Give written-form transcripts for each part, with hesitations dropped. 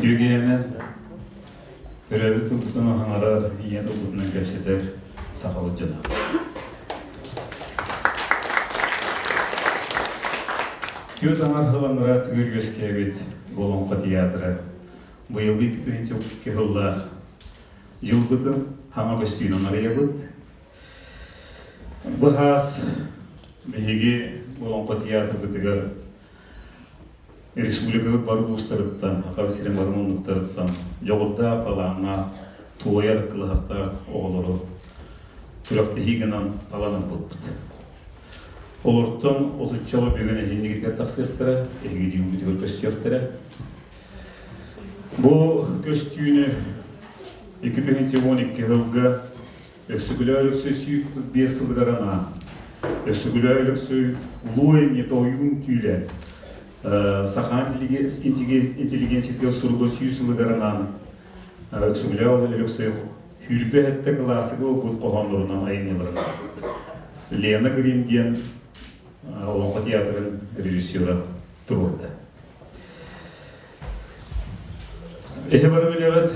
Үтүө киһинэн төрөөбүт тылбытынан аһаҥарар, ийэ тылбытынан кэпсэтэр сахабыт дьоно. Түөрт аҥар сыл анараа түгэр үөскээбит Олоҥхо театра быйылгы 2002 сыллаах дьылбытын хаҥа көстүүнэн арыйабыт. Быһаас биһиги Олоҥхо театрбытыгар республикабыт бары улуустарыттан, Саха сирин бары муннуктарыттан дьоҕурдаах, талааннаах, туойар кылыһахтаах оҕолору күрэхтэһии гынан талан ылбыппыт. Олортон отучча бүгүн эһиннигитигэр тахсыахтара, эһиги дьүүлгүтүгэр көстүөхтэрэ. Бу көстүүнү 2012 сылга Өксөкүлээх Өлөксөй 145 сылыгар анаан Өксөкүлээх Өлөксөй Улуу айымньыта ойуун түүлэ саха интеллигенциятыгар суруга сүүс сылыгар анаан Өксөкүлээх Өлөксөй сүүрбэ сэттэ кылаассык ылбыт хоһооннорунан айымньыларын Лена Грим диэн Олоҥхо театрын режиссера туруорда. Эһи бары билэҕит,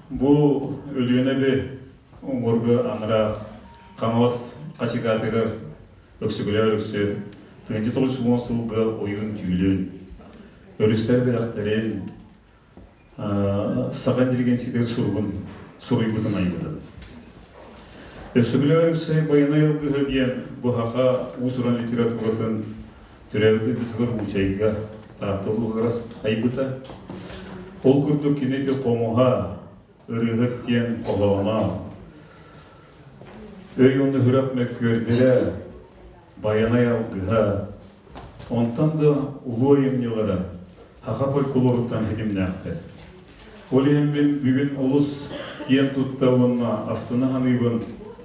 бу Өлүөнэ уҥуоргу анараа Хаҥалас хачыгаатыгар Өксөкүлээх Өлөксөй 1910 сылга ойуун түүлүн, өрүстэр бэлэхтэрин, саха интеллигенциятыгар суругун суруйбутун айбытын. Өксөкүлээх Өлөксөй Байанай алгыһа диэн бу саха уус-уран литературатын төрөөбүт дойдутугар Уучайга Таатта улууһугар айбыта. Ол курдук кини ити хомуһа, ырыаһыт диэн хоһооно, өй уонна сүрэх мөккүөрдэрэ, Байанай алгыһа, онтон да улуу айымньылара саха фольклоруттан ситимнээхтэр. Ол иһин мин бүгүн олус киэн тутта уонна астына саныыбын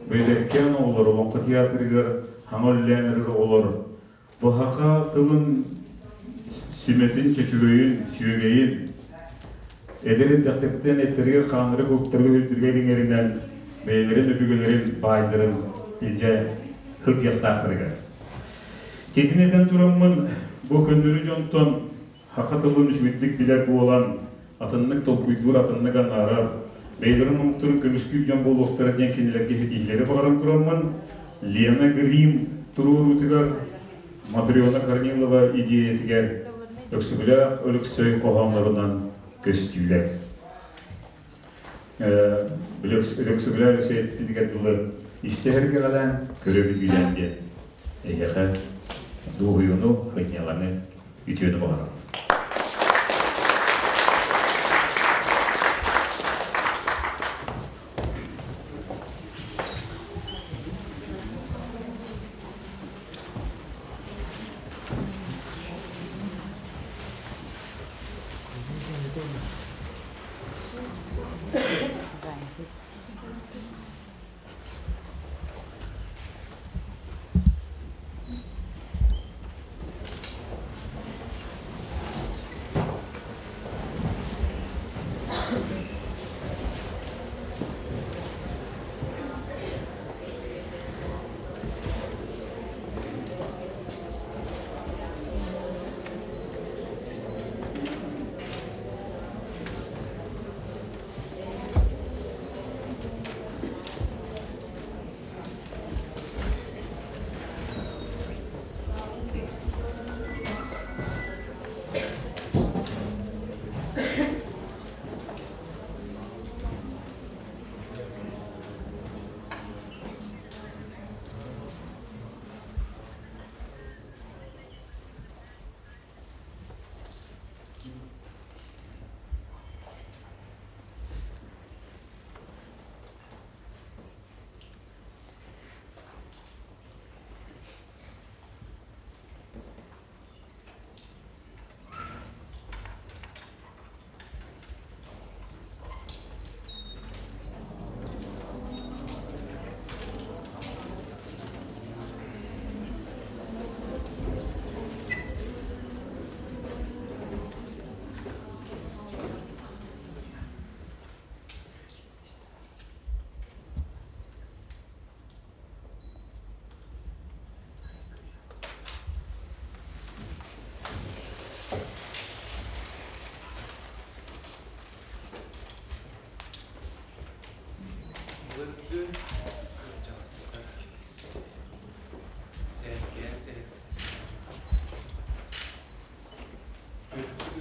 Бэйдэркээн оҕолор Олоҥхо театрыгар саҥа үлэлээн эрэр оҕолор бу саха тылын сүмэтин, чөчүгэйин, сүөгэйин эдэр эрдэхтэриттэн эттэригэр хааннары куттарыгар үрдүгэр иҥэринэн бэйэлэрин өбүгэлэрин баайдарын илдьэ сылдьыахтаахтарыгар. Титин этэн тураммын бу көннөрү дьонтон саха тылын үчүгэйдик билэр буолан атыннык толкуйдуур, атыннык анаарар, бэйэлэрин омуктарын көмүскүүр дьон буолуохтара диэн кинилэргэ ситиһиилэри баҕаран тураммын Лена Грим туруоруутугар Матрена Корнилова идиэйэтигэр Өксөкүлээх Өлөксөй хоһооннорунан көстүүлэр. Өлөксөкүлээх Өлөксөй эппитигэр дылы истэһэргэҕэлээн көрө бүтүүлээн диэн эһиэхэ дуоһуйууну, сынньалаҥы, үтүөнү баҕарабын.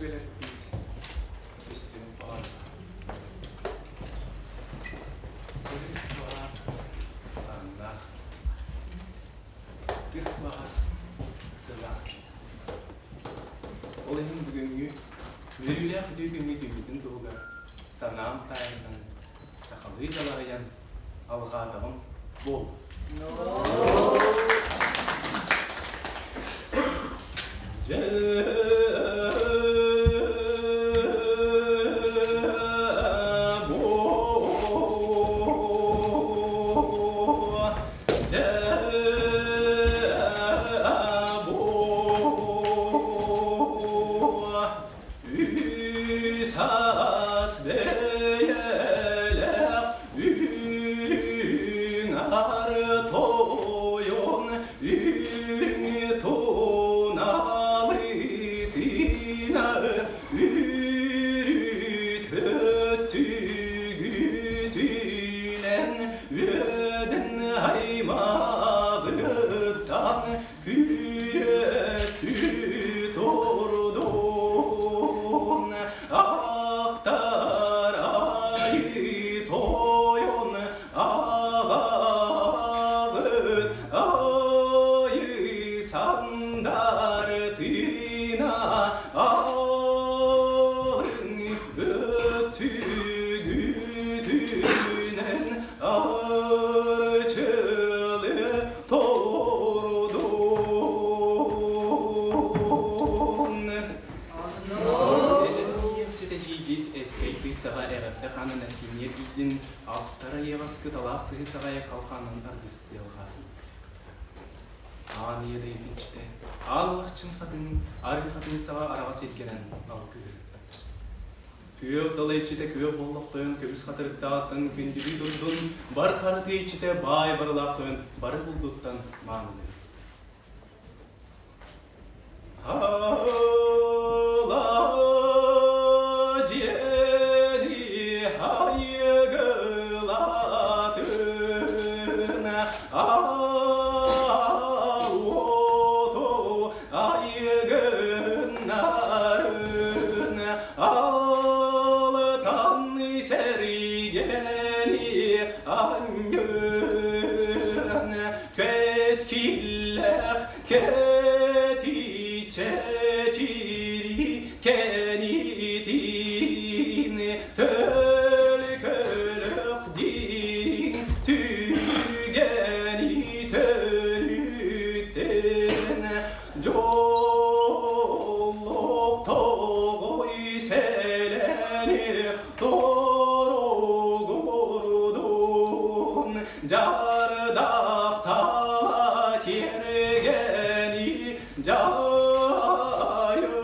Өбүгэлэрбит өстөрүн баҕарда. Кырыс баҕар хааннаах, кыс баҕар сылаах. Ол иһин бүгүҥҥү үөрүүлээх үтүө күҥҥү түүммүтүн туһугар санаам таайынан сахалыы дьалаһыйан алҕаатаҕым буол. Үс бэйэлээх үрүҥ ары тойон үрүҥ туналытына үрүт өттүгүтүнэн үөдэн аймаҕыттан күрөтү турдун ахтар айыы тойон аҕабыт айыы сандар тыына алын өттүгүтүнэн арчылы тордун. Ситэдьиийгит эскэйдий саҕа эҕэрдэ хаанын эркиниэр иитин автора Еваскы талаах сыһы саҕайа халхаанын аргыстыалҕаатын. Аан ийэ дэйитинчитэ, аал лахчын хатыҥ, арыы хатыҥ саҕа араҕас илгэнэн алгыыр. Күөх дала иччитэ күөх боллох тойон көмүс хатырыктаахтан күндүлүү турдун, бар харытыы иччитэ баай барылаах тойон бары булдуттан маанылыы. Ала дьиэни айыгылатын, аал уоту айыгыннарын, алтан сэргэни анньын, кэскиллээх кэтичэчири кэнитин төлкөлөх дириҥ түгэни төрүттэн дьоллоох тоҕой сэлэни торугурдун дьардах тала тиэргэни дьайын.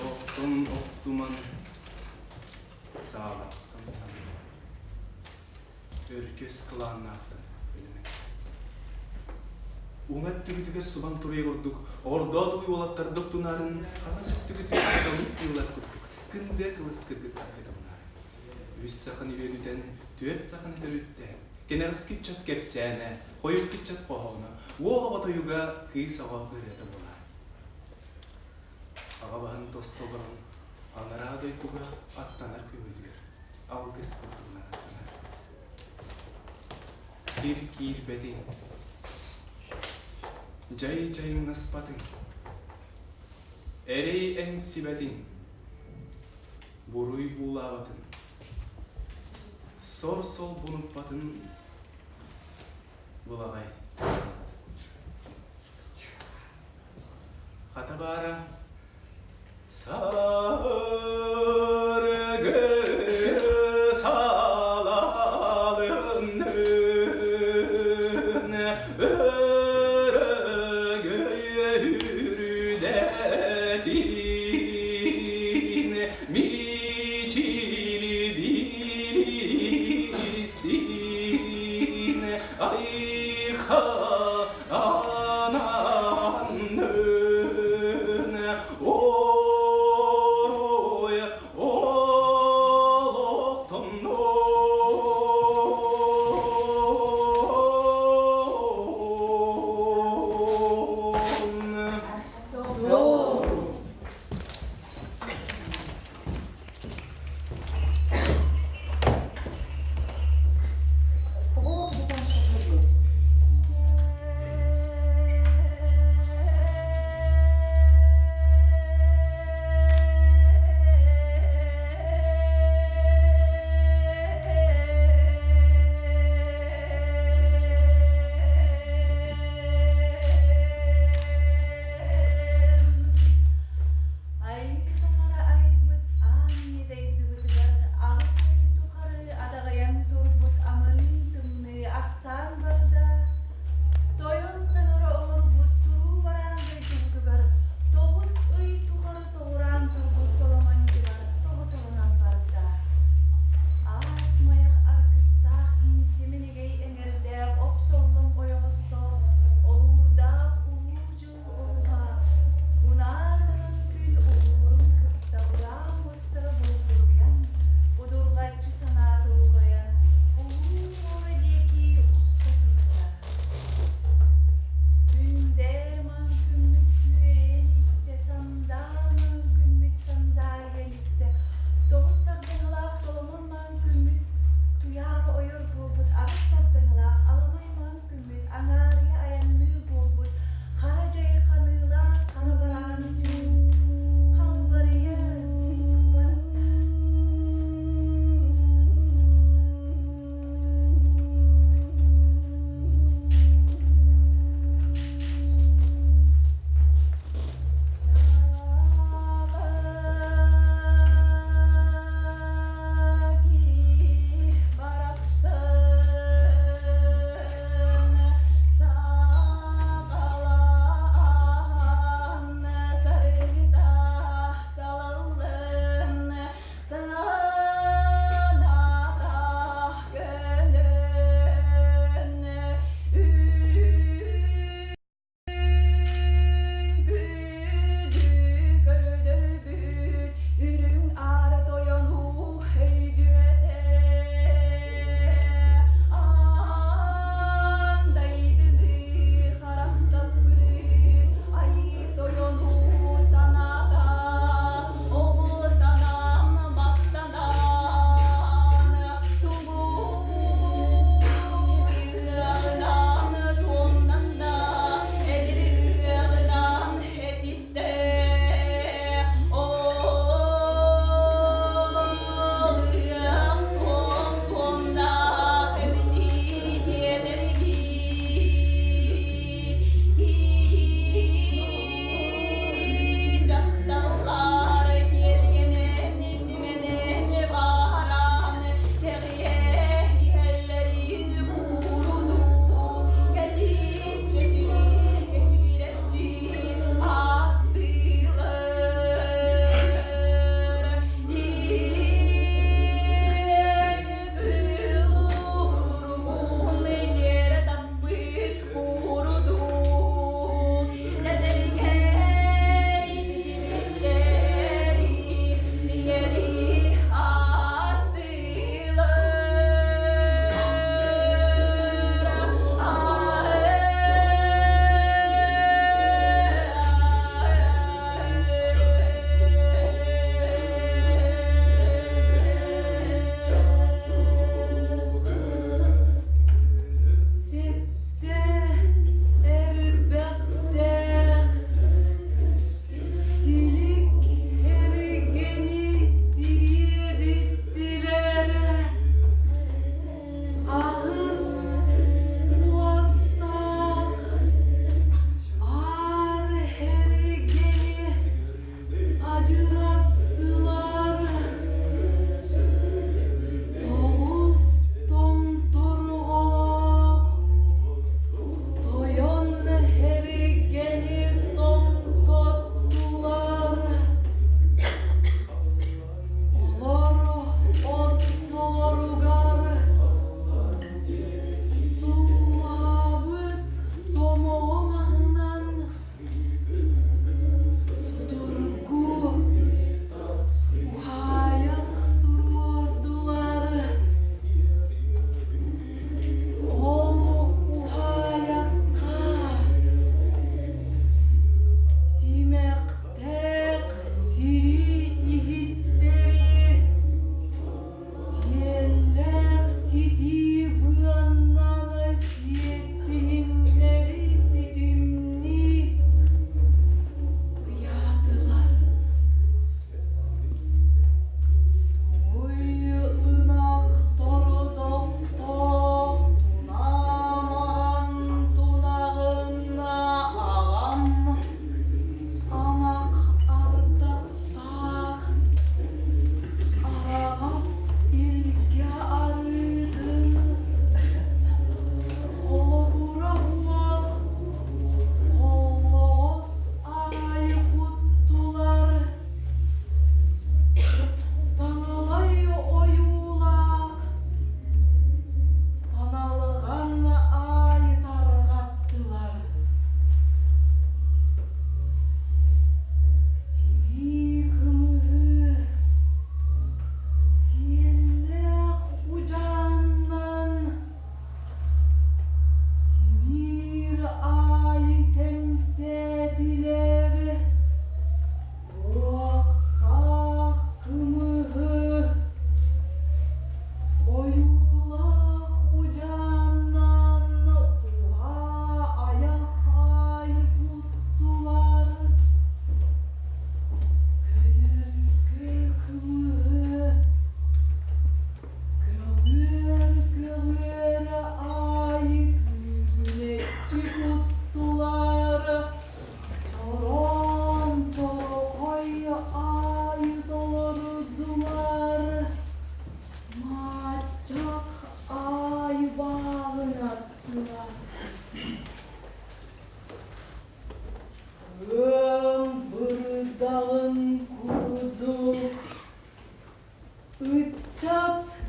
Оттон охтуман саалаттан санна. Өргөс кылааннаахтан өлүмэ. Уҥа өттүгүтүгэр субан туруйа курдук, ордоотугуй уолаттардык тунаарын, хаҥас өттүгүтүгэр далык кыыллар курдук, кындыа кылыс кыргыттарга тумнаарын. Үс саханы үөдүтэн, түөрт саханы төрүттээн, кэнэҕэски ыччат кэпсээнэ, хойукку ыччат хоһооно, уол оҕо тойуга, кыыс оҕо ырыата буолар. Аҕа баһын тосту олорон, анараа дойдуга аттанар күҥҥүтүгэр алгыс курдугунан аттанар. Кир киирбэтиҥ, дьай дьайыҥнаспатыҥ, эрэй эҥсибэтиҥ, буруй буулаабатын, сор солбунуппатын былаҕай Хата баара саргы салалын өрөгөй мичили билистин айха ананын оруй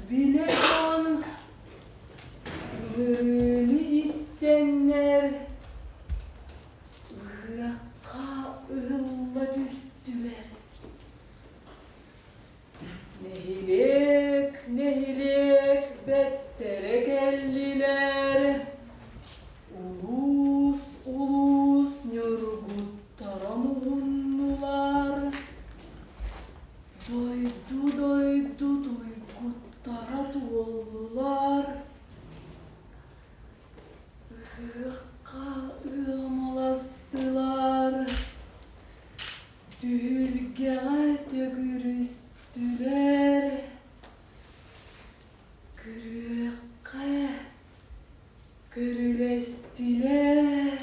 Билэ дьон ыҥырыыны истэннэр ыһыахха ыһылла түстүлэр. Нэһилиэк, нэһилиэк бэттэрэ кэллилэр, улуус, улуус ньургуттара муһуннулар, дойду, дойду туйгуттара туоллулар, ыһыахха ыамаластылар. Түһүлгэҕэ төгүрүстүлэр, күрүөххэ көрүлэстилэр.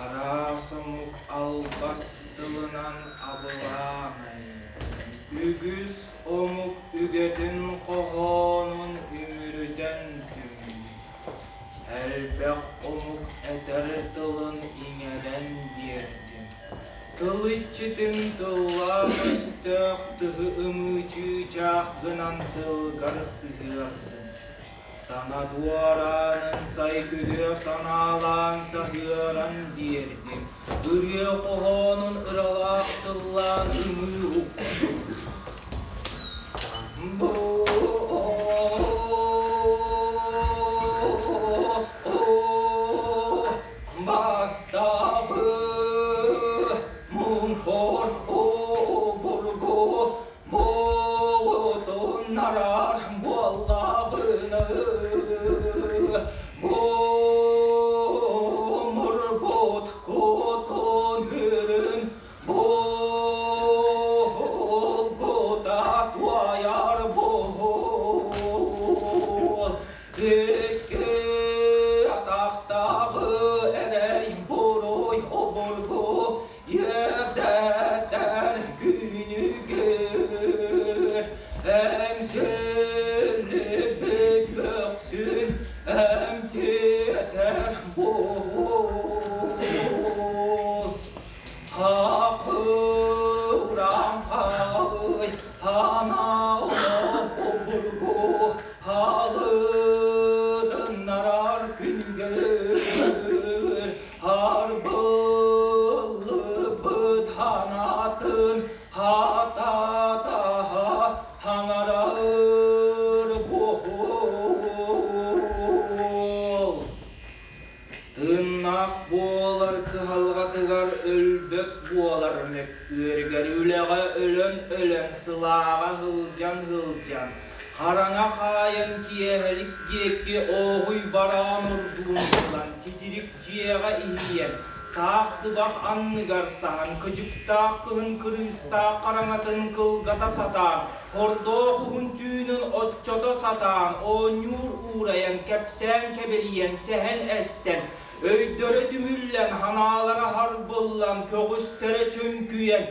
Араас омук албас тылынан абылаанай, үгүс омук үгэтин хоһоонун үмүрүтэн түмүү, элбэх омук этэр тылын иҥэрэн биэрдим. Тыл иччитин тыллаах өстөөх тыһы ымыы чыычаах гынан тылгар сыһыардым. Саҥа дуораанын сайгыдыа санаалаан саһыаран биэрдим, ырыа хоһоонун ыралаах тыллаан ымыы уктум. Бастабы муҥхор обургу Буолуннарар буоллабыны Бумурбут кутун үрүн буллабына. Хана обургу халытыннарар күнгөр Харбыллыбыт ханатын хататаха хаҥарар буол. Тыыннаах буолар кыһалҕатыгар өлбөт буолар мөккүөрүгэр үлэҕэ өлөн-өлөн, сылааҕа сылдьан-сылдьан, хараҥа хаайан киэһэлик диэки ооҕуй бараан ордуун булан титирик дьиэҕэ иһийэн, саах сыбах анныгар саһан, кыдьыктаах кыһын кырыыстаах хараҥатын кылгата сатаан, хордоох уһун түүнүн оччото сатаан, оонньуур уурайан, кэпсээн кэбэлийэн, сэһэн эстэн, өйдөрө түмүллэн, ханаалара харбыллан, көҕүстэрэ чөҥкүйэн,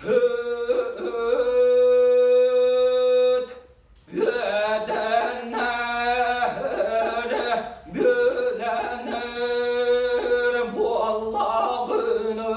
Һыт Үөдэнэр, бүлэнэр буоллаҕына.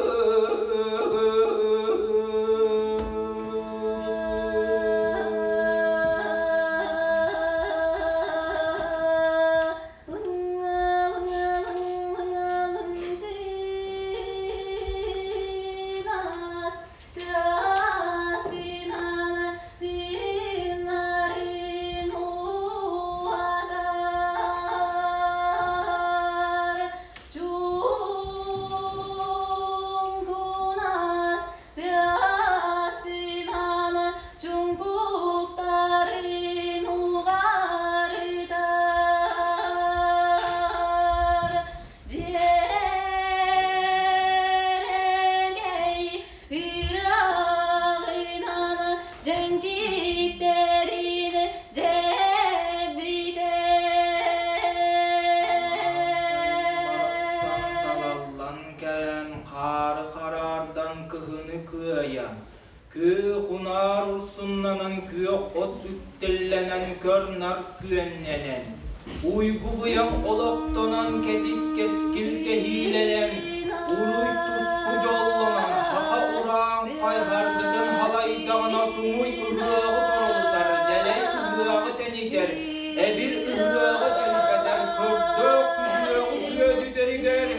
Дьэрэгэй ыраҕынан дьэҥкиттэрин дьэгдьитэр. Барахсан салаллан кэлэн хаары хараардан кыһыны кыайан, күөх унаар урсуннанан күөх от үктэллэнэн көр-нар күөннэнэн, уйгу-быйаҥ олохтонон кэтит кэскил кэһиилэнэн, уруй-туску дьоллонон хаха ураан хайһаргытын халайдаҕына туҥуй ыһыаҕы торолутар, дэлэй ыһыаҕы тэнитэр, эбир ыһыаҕы элбэтэр, көрдөөх күһүөҕү күөдүтэригэр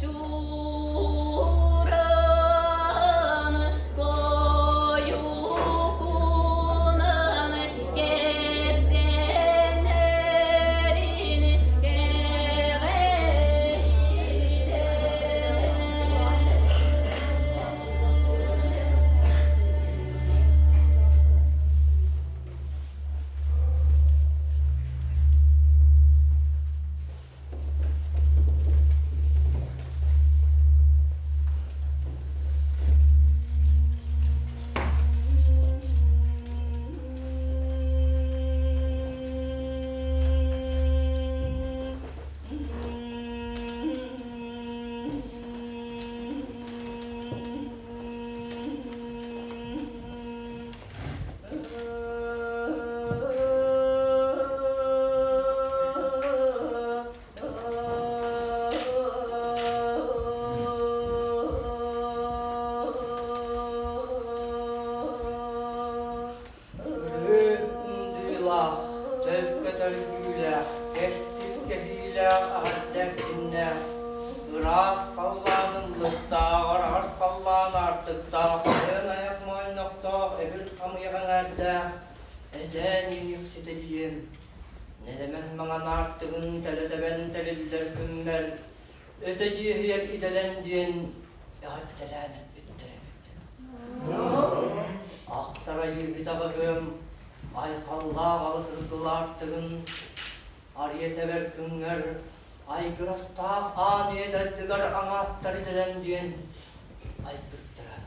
Чуран тойукунан кэпсэнэрин кэҕэйдэ. Өрүү ындыылаах, төлкө төргүүлээх, кэскил кэһиилээх аһарда эркиннээх, ыраас халлаан ыллыктааҕар арс халлаан аартыктаах, тыын айах моонньохтоох эбир хамыйах эҥээрдээх, эдьээн иҥиэхситэ диэн, нэлэмэн маҥан аартыгын тэлэ тэбэн тэлиллэр күммэр, өтө дьиэһийэр идэлэн диэн эҕэрдэлээн эппиттэр эбит. Ахтар айыыһытаҕыһым, айхаллаах алытыргылаартыгын, арыйа тэбэр күҥҥэр айгырастаах аан ийэ дайдыгар аҥааттар идэлэн диэн айбыттара.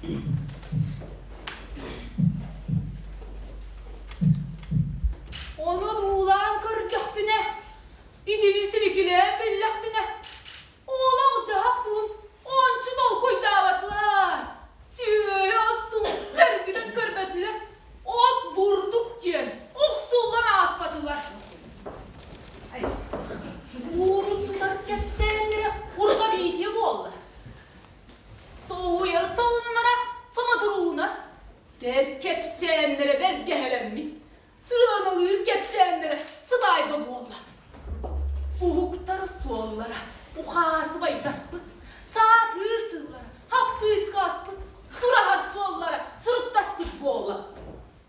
Ону буулаан көрдөхпүнэ, итини сибикилээн биллэхпинэ, олох-дьаһах туун ончу толкуйдаабатылар, сүөһү астуун сөргүтэн көрбөтүлэр, от бурдук диэн охсуллан ааспатылар. Уурун тутар кэпсээннэрэ урут биитиэ буолла. Соһуйар солуннара сомотуруунас, бэр кэпсээннэрэ бэргэһэлэммит, сыаналыыр кэпсээннэрэ сыбаайба буолла. Уһуктар суоллара ухаасыбайдаспыт, саатыыр тыллара хаппыыска аспыт, сураһар суоллара суруктаспыт буолла.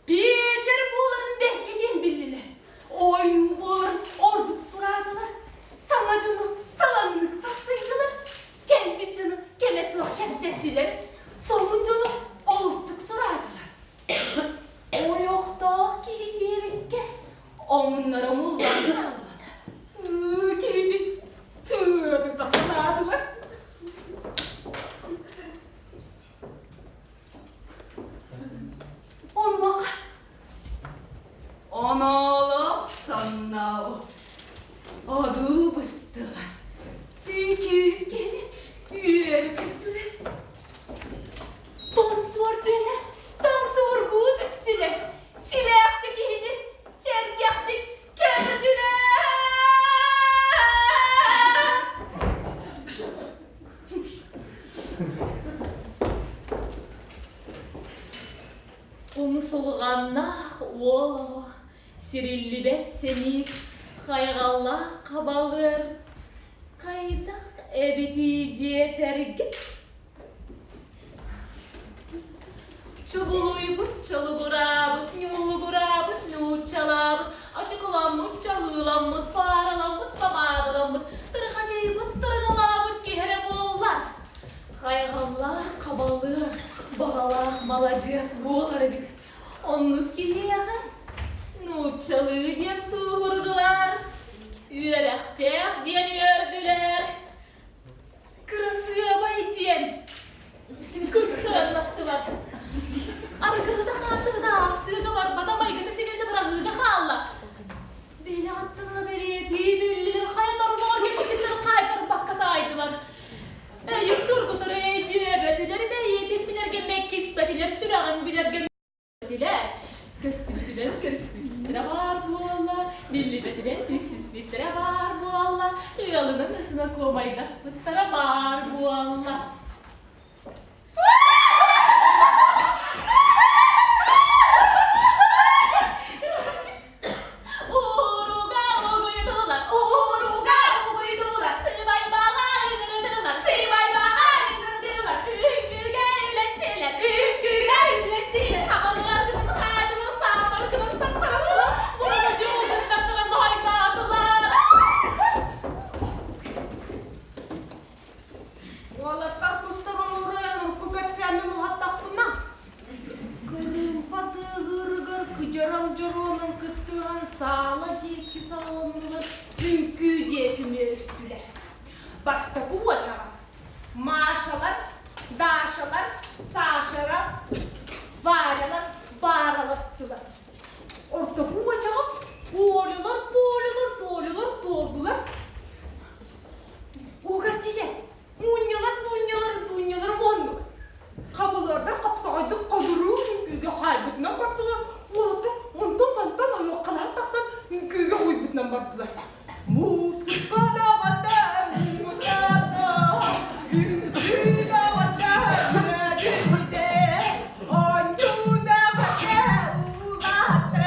Биэчэр буоларын бэркэ диэн биллилэр. Оонньуу буоларын ордук сураатылар. Саҥа дьону саланнык сахсыйдылар. Кэлбит дьону кэмэ суох кэпсэттилэр. Сонун дьону олустук сураатылар. Ойохтоох киһи диэбиккэ омуннара муллан хаалла. Тыы киһитин тыатыта санаатылар. Онуоха оноолоох саннаабы одуу быстылар. Үҥкүүһүт киһини үөрэ көттүлэр. Тоҥсуор диэннэр таҥсуургуу түстүлэр. Силээхтик киһини сэргэхтик көрдүлэр. Умсулҕаннаах уол оҕо сириллибэт сэниир, хайҕаллаах хабалыар хайдах эбитий диэтэргит? Чубулуйбут, чолугураабыт, ньуллугураабыт, нууччалаабыт, ачыкыламмыт, чаһыыламмыт, паараламмыт, помадаламмыт, тырахачыйбыт, тырыҥалаабыт киһи эрэ буолла. Хайҕаллаах хабалыар, баҕалаах маладьыас буолар эбит. Оннук киһиэхэ нууччалыы диэн тууһурдулар, үөрэхтээх диэн үөрдүлэр, Кырасыабай диэн кыччыраннастылар. Арыгыһыта хааттыгыта аахсыыга барбата майгыта сигилитэ быраҕыыга хаалла. Били аттыгына бэлиэтии биллилэр хайа торбоҕор кэлбититтэн хаайтарбакка таайдылар. Өйүк тургутар өйдүөбэтилэр, бэйиэтин билэргэ мэккиспэтилэр, сүрэҕин билэргэ Этилэр, көстүбүтүнэн көрсүспүттэрэ баар буолла, биллибэтинэн билсиспиттэрэ баар буолла, ыалынан ысынакуомайдаспыттара баар буолла. Ууруга угуйдулар, ууруга угуйдулар, сыбайбаҕа ыҥырдылар, сыбайбаҕа ыҥырдылар, үҥкүүгэ үлэстилэр, үҥкүүгэ үлэстилэр, хаҕылларгынан хаачылар, сааппаргынан сахсарастылар, муҥучуугуттартан моһойдоотулар. Уолаттар тустарын уурайан урукку кэпсээммин уһаттахпына, кырыымпа тыаһыырыгар кыдьаран дьоруонун кыттыһан саала диэки салалыннылар, үҥкүү диэки үмүөрүстүлэр. Бастакы уочаҕа Машалар, Дашалар, Сашалар, Варялар баараластылар. Ортоку уочаҕа Олялар, Полялар, Толялар туолдулар. Угар тиийэ Мунньалар, дуунньалар, дуунньалар муһуннук. Хабылыардар хапсаҕайдык хабырыы үҥкүүгэ хаайбытынан бардылар, уолаттар онтон-мантан ойуоххалаһан тахсан үҥкүүгэ уйбутунан бардылар. Муусука бөҕөтө муҥутаата, үҥкүү бөҕөтө үөдүйдэ, оонньуу бөҕөтө уулаата.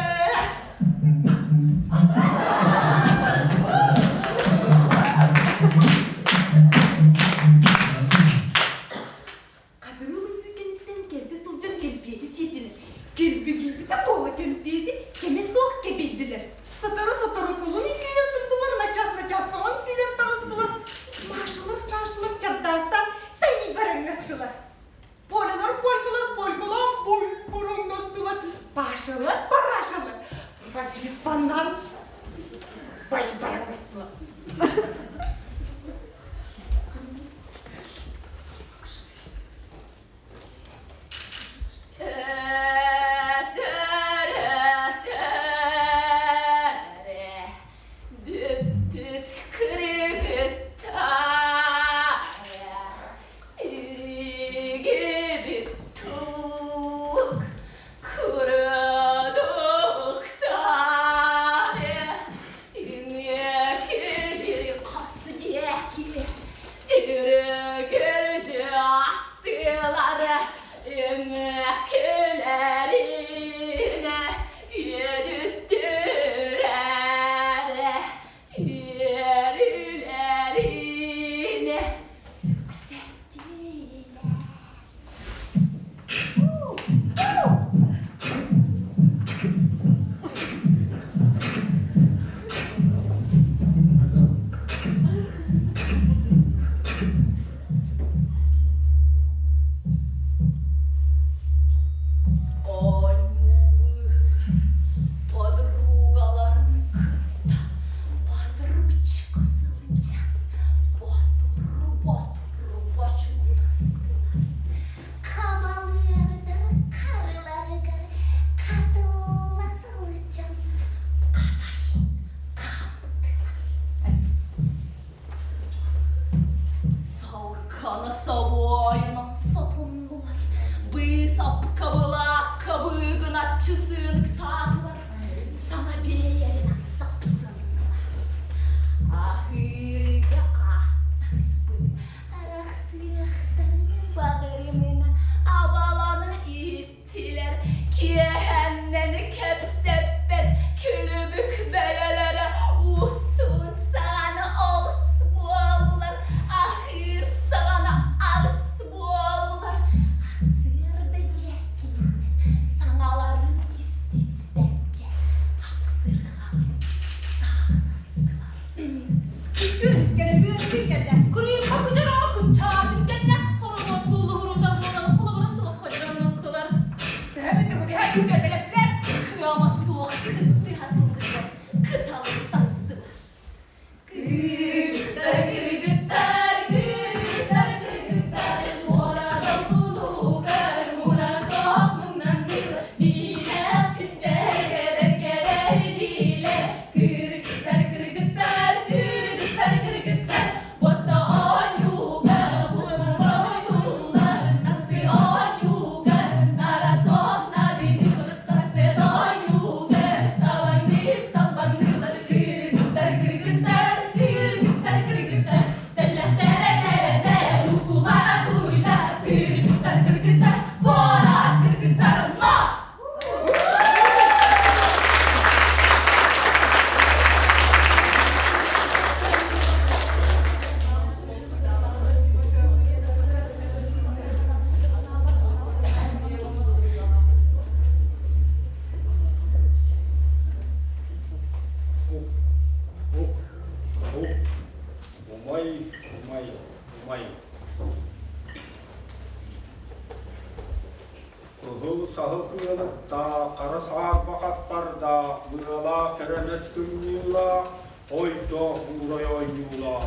Кыһыл саһыл кыалыктаах, хара саарба хаппардаах, быалаах кэрэмэс кымньыылаах, ойдоох буурай оонньуулаах.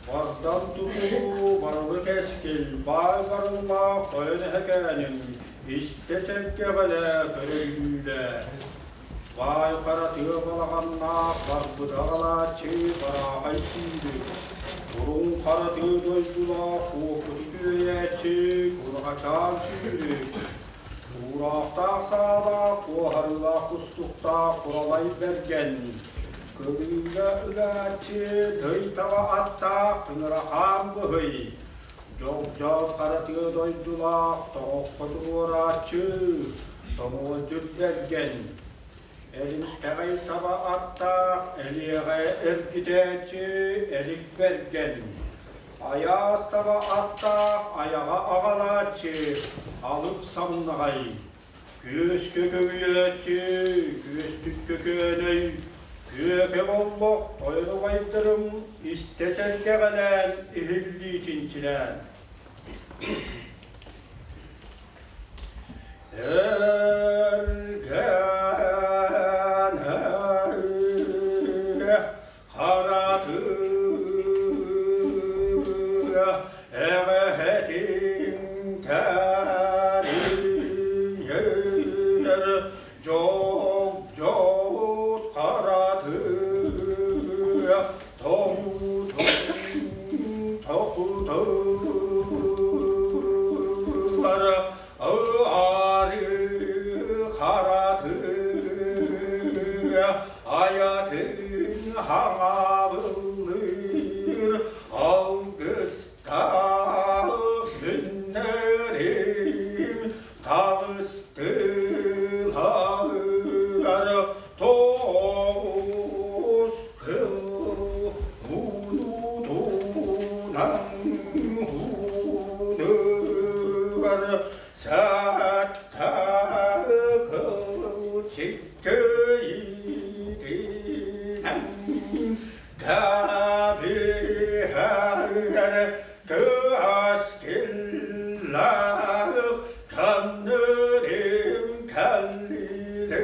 Бардан тутуу, барылы кэскил, баай барыллаах тойон эһэкээним, истэ сэргэҕэлээ, көрө-үүүлээ. Баай хара тыа балаҕаннаах барбыта аҕалааччы бараахай сүүрүк, Куруҥ хара тыа дойдулаах куоппуту күөйээччи кураҕачаан сүүрүк, Уураахтаах саалаах, куоһарыылаах кустуктаах куралай бэргэн, Кылыыга ыгааччы тый таба аттаах тыҥырахаан быһый, Дьолдьоот хара тыа дойдулаах тоҕоххо туруорааччы, тоҥуолдьут бэргэн, Элинтэҕэй таба аттаах элиэҕэ эргитээччи Элик Бэргэн, Айаас таба аттаах айаҕа аҕалааччы Алып Самнаҕай, Күөскэ көбүйээччи, күөстүккэ көөнөй, күөкэ боллох тойон убайдарым истэ сэргэҕэлээн иһиллии чинчилээн. Эргэн харатыа эҕэһэтин тэрийэр дьол-дьол харатыа тоҥутун токутар аары харатыа Айатын хаҥабыллыыр алгыстаах күннэрим таҕыстылар тоҕус кыл мунутунан уунугар саатта кыл Кыйытынан кабыһар кыаскыллаах каннырым каллилер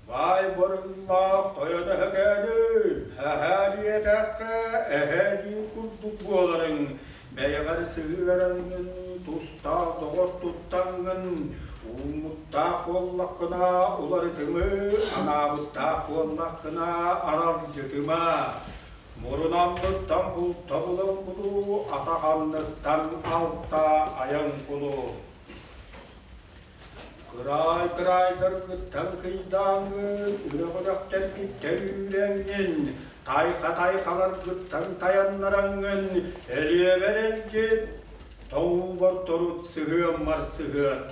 бай боруллаах тойон өһөгөнү эһээриэтэххэ эһээдии курдук буоларыҥ Бэйэҕэр сыһыараҥҥын, тустаах доҕор туттаҥҥын, ууммуттаах буоллаххына уларытымы, анаабыттаах буоллаххына аралдьытыма. Мурун анныттан булта булан кулу, атах анныттан алта айан кулу. Кыраай-кыраайдаргыттан кыйдааҥҥын, үрэх-үрэхтэргиттэн үүрэҥҥин, тайха-тайхаларгыттан тайаннараҥҥын, элиэбэр элдьит, тоҥуубар торут сыһыаммар сыһыат.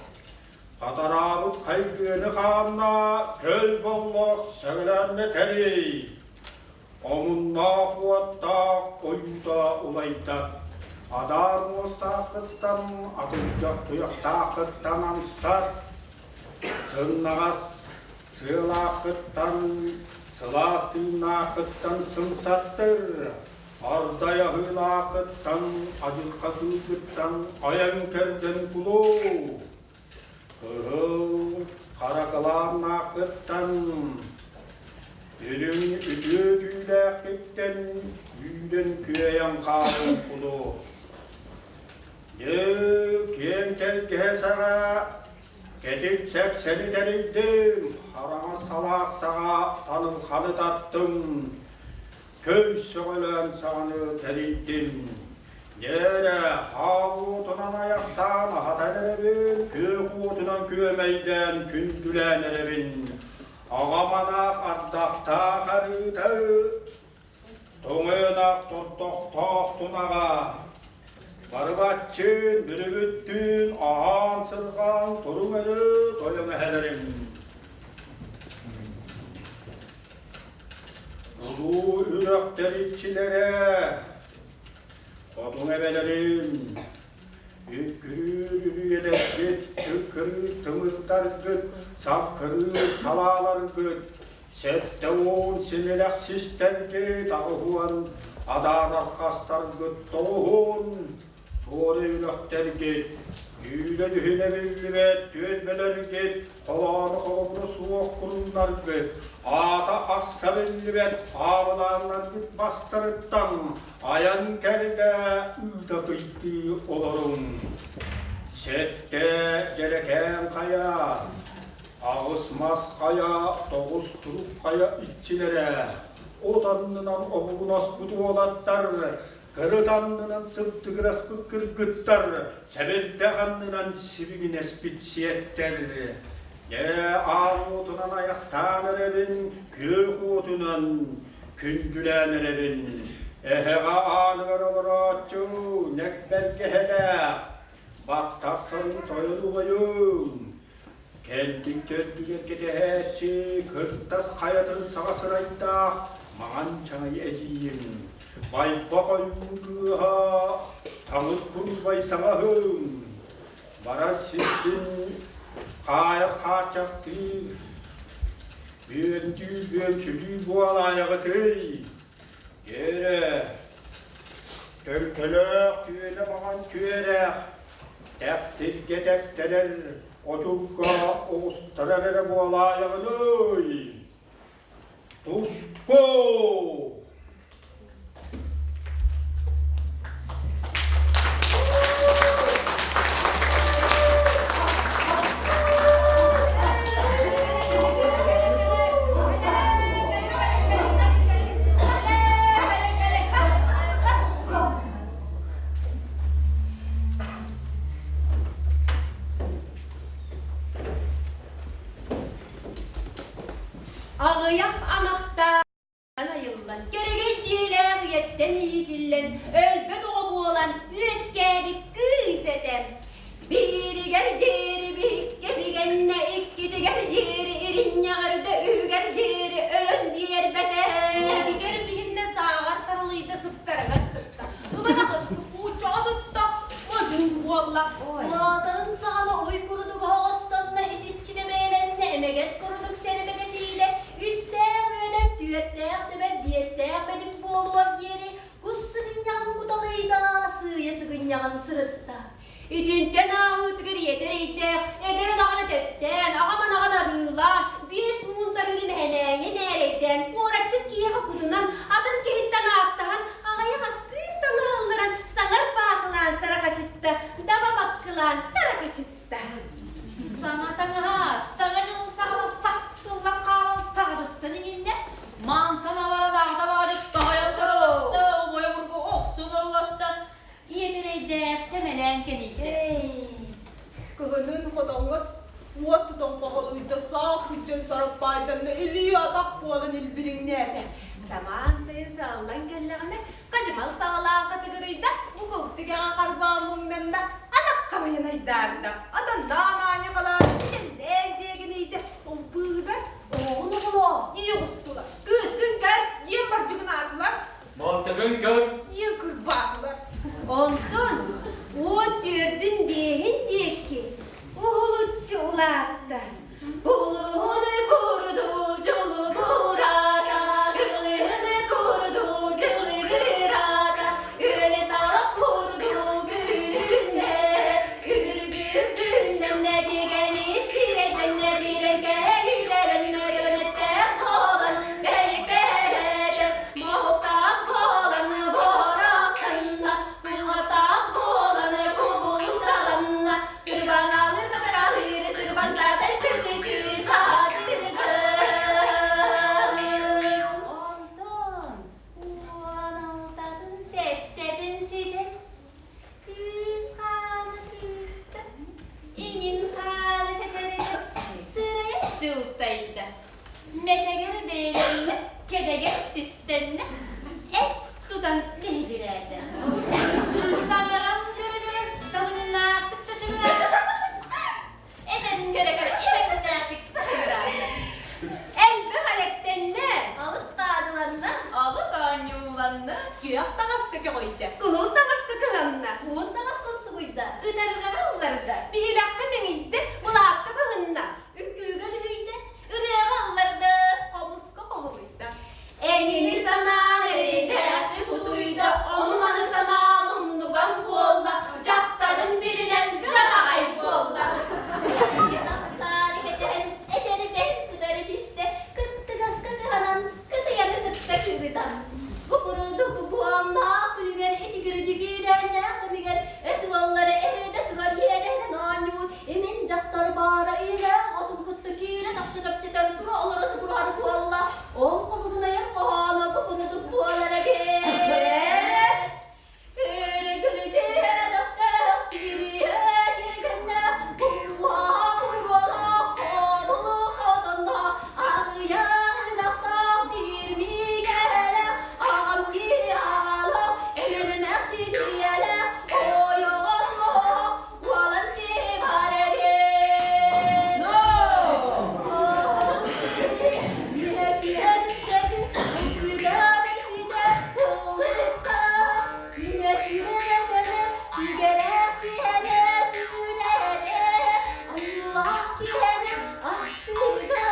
Хатараабыт хайгыаны хаанна, көй боллох сөҕүлээннэ тэрий. Омуннаах уоттаах ойуута улайда, адаар муостааххыттан, атырдьах туйахтааххыттан амсар, сымнаҕас сыалааххыттан, сылаас тыыннааххыттан сымсаттыр, ардай аһыылааххыттан, адьырҕа кыылгыттан айан кэрдэн кулуу. Кыһыл харакылааннааххыттан, үрүҥ үтүө түүлээххиттэн үүрэн күөйэн хаалын кулу. Дьэ, киэҥ тэлгэһэ саҕа кэтит сэксэни тэрийдим, хараҥа салаас саҕа танылханы таттым, Көй сөҕөлөөн саҕаны тэрийдим. Дьээрэ, хаал уотунан айахтаан аһатан эрэбин, күөх уотунан күөмэйдээн күндүлээн эрэбин. Аҕам анаах ардахтаах арыыта, тоҥуйунах тордохтоох тунаҕа. Барыбаччыын, бүрүбүттүүн аһаан-сырҕаан туруҥ өрө тойон эһэлэрим. Улуу үрэхтэр иччилэрэ, хотуҥ эбэлэрим, үккүрүүр үрүйэлэргит, түккырыыр тымырдаргыт, саккырыыр салааларгыт, 70 симилэх систэргит 80 адаарар хастаргыт тоҕуһун, туора үрэхтэргит, Түүлэ-дьүһүнэ биллибэт түөлбэлэргит, холооно холобура суох куруннаргыт, аата ахса биллибэт аабылааннаргыт бастарыттан айан кэллэ ыыта кыйтыы олоруҥ. Сэттэ дьэрэкээн хайа, аҕыс мас хайа, тоҕус турук хайа иччилэрэ, от аннынан обугунаспыт уолаттар, кырыс аннынан сыбдыгыраспыт кыргыттар, сэбирдэх аннынан сибигинэспит сиэттэр. Дьэ, аал уотунан айахтаан эрэбин, күөх уотунан күндүлээн эрэбин. Эһэҕэ ааныгар олорооччу нэкбэргэһэлээх, баттах сарын тойон убайым. Кэлтик төрдүгэр кэтэһээччи кыртас хайатын саҕа сырайдаах маҥан чаҥай эдьиийим, байбах ойуу кыыһа таҥыл курбай саҥаһым, барар сирбин хаайар хааччахтыы, бүөмтүү бүөмчүлүү буолаайаҕытый, Дьиэрэ, төлкөлөөх түөлэ маҥан түөрэх, Тэптиргэ тэптэрэр, отурга оҕустарар эрэ буолаайаҕыный? Туску! Аҕыйах анахтаан айыллан, кэрэгэй дьиэлээх үйэттэн иитиллэн, өлбөт оҕо буолан үөскээбит кыыс этэ. Бииригэр диэри биһиккэ бигэннэ, иккитигэр диэри иринньэҕэрдэ, үһүгэр диэри өлөн биэрбэтэ. Үһүгэр биһиннэ сааҕар таралыйда сыттарыгар сытта. Ыбатах ыччаҕа тутта, модьун буолла. Улаатарын саҕана уй курдук оһоҕостонно, ис-иччитэ бэйэлэннэ, эмэгэт курдук сэрэмэгэчийдэ, үстээх үөдэн, түөртээх төбө, биэстээх бэдик буолуор диэри кус сыгынньаҕын куталыйда, сыыйа сыгынньаҕын сырытта. Итинтэн ааһыытыгар ийэтэ эрэйдээх, эдэр ынаҕын этэттээн, аҕам анаҕын арыылаан, биэс муун тарыыры мэһэнээҥҥэ мээрэйдээн, куораччыт киһиэхэ кутунан, атын киһиттэн ааттаһан, аҕыйах ассыыр таҥаһалларан, саҥар баахылаан сарахачытта, даба баккылаан тарахачытта. Саҥа таҥаһа, саҥа дьыл саҕана сак сыллан хаалан саҕатыттан иҥиннэ, мантан абаран аҕата баҕадьыт тоһойон соролотто, убайа бургу охсун орулатта, Ийэтирэйдээх сэмэлээн кэлийдэ. Кыһынын хотоҥҥо уот тутан хоһолуйда, саах күрдьэн сараппаайданна, илии-атах буолан илбириҥнээтэ. Самаан сайын сааллан кэллэҕинэ, хадьымал саҕалаан хатыгырыйда, букул түгэҕэ харбаан муҥнанна, атах хамыйын айдаарда, атаннаан аанньа халаан, кэллээн дьиэгинийдэ, ылбыыгар Оҕоҕун оҕолоо дии оҕустулар. Кыыскын көр Диэн бардьыгынаатылар. Балтыгын көр Диэн кырбаатылар. Онтон уот түөрдүн биэһин диэки уһулуччу улаатта. Кулуһуну курду дьулугураата, кылыһыны курду дьылыгыраата, үөлэ талах курду күлүннэ, үргүк күннэннэ дьигэни сирэйдэннэ дьирэн кэһэйдэрэннэ көнөттөөх буолан кэйиккэрэтэ Моһуктаах буолан буорахтанна, кулуһахтаах буолан кубулук саланна, сырбаҥалыыр сатаралыыр сырбантаатай сытыкы саатыргын. Онтон уон алтатын сэттэтин ситэн кыыс хаана кыыста, иҥин хаана тэтэрдэ, сырайа дьылтайда. Мэтэгэр бэйэлэннэ, кэдэгэр систэннэ, эт тутан лиһигирээтэ. Саҥаран көрө-көрө дьалыҥнаахтык чачыгыраата, этэн көрө-көрө имэҥнээхтик саһыгыраата. Элбэх элэктэннэ, Алыс хаадьыланна, алыс оонньууланна, Күөх таҥаска көҕүйдэ. кыһыл таҥаска кыһанна, уон таҥас хомсугуйда, ытарҕаҕа ылларда, биһилэххэ мэҥийдэ, былаакка быһынна, үҥкүүгэ үлүһүйдэ, ырыаҕа ылларда. Хомуска хоһулуйда. Эҥини санаан эрэйдээхтик утуйда, ону-маны санаан умнуган буолла, дьахтарын билинэн дьадаҕай. киһини сүүлэни, айыылаах киһини астыыга,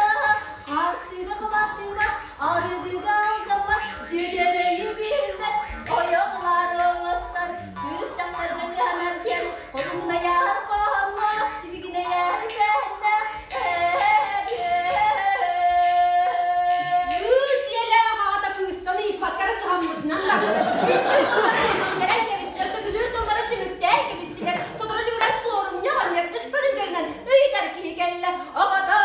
хартыга хабаттыыбат, арыгыга алдьаммат, сиэдэрэйи билбэт, ойох ылаары оҥостор, кыыс дьахтарга кыһанар диэн хоругунайаар хоһоонноох, сибигинэйээр сэһэннээх Кыыс ийэлээх аҕата кыыстан ыйыппакка эрэ кыһаммытынан барбыт. Үстүү тыллары түмүктэрэн кэбистилэр, сөбүлүүр тыллары түмүктээн кэбистилэр. Сотору Люран суорумньу оҕонньор ыксал үгэринэн ыйытар киһи кэллэ. Аҕата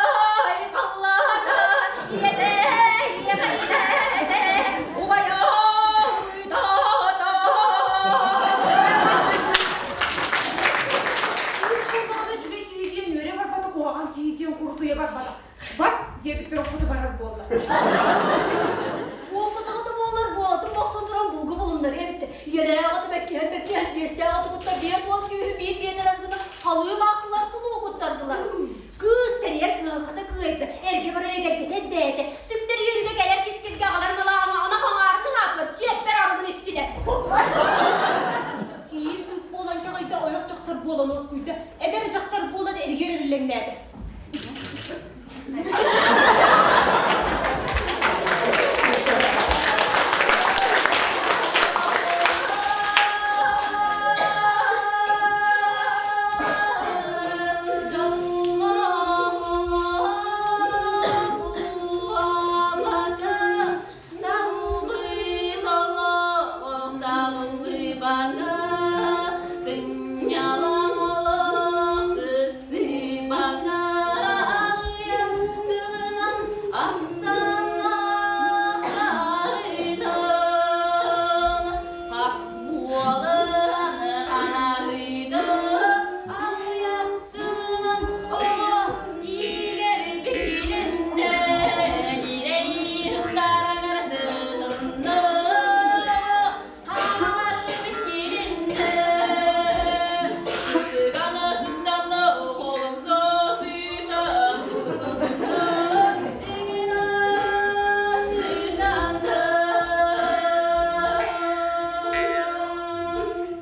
айхаллаатар, ийэтэ ийэхэйдэтэ, убайа уйдаата. Кыыс буоллаҕына үчүгэй киһи диэн үөрэ барбата, куһаҕан киһи диэн курутуйа барбата. Бар диэбиттэр хоту барар буолла. Буолбатаҕа да буоллар буолатын бохсон туран булгу булуннарыа эбитэ. Ийэлээх аҕата бэккиһэн бэккиһэн биэстээх аты кытта 50 сүүһү биир биэнэр аргына халыым аахтылар сулуу куттардылар. Кыыс тэрийэр кыһалҕата кыайда, эргэ барар эгэлгэтэ элбээтэ. Сүктэр үөрүүгэ кэлэр кискилгэ аҕалар малааҕыҥа ынах аҥаарын аһаатылар, чиэппэр арыгын истилэр. Кийиит кыыс буолан кэҕийдэ, ойох дьахтар буолан уоскуйда, эдэр дьахтар буолан эригэр эриллэҥнээтэ.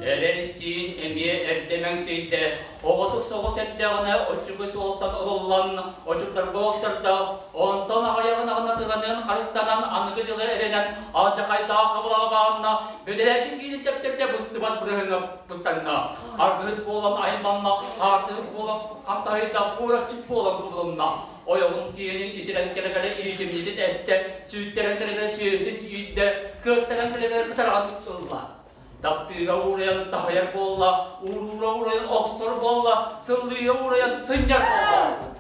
Эрэр истиин эмиэ эрдэ мэҥсийдэ, оҕотук соҕус эрдэҕинэ оччугуй суолтан ылыллан, очуктарга оҕустарда, онтон аҕыйаҕын аҕынатыланан харыстанан аныгы дьылы эрэнэн алдьархайдаах хабылаҕа баанна, бэдэрээкин киинин тэптэрдэ быстыбат бырыһыҥа быстанна. Аргыһыт буолан айманна, хаартыһыт буолан хантаһыйда, куораччыт буолан кубулунна. Ойоҕун киэнин итирэн кэлэ-кэлэ иитимньитин эстэ, сүүттэрэн кэлэ-кэлэ сүөһүтүн үүрдэ, кыаттаран кэлэ-кэлэ кытарҕан ылла. Таптыыра уурайан таһыйар буолла, ууруура уурайан охсор буолла, сыллыыра уурайан сынньар буолла.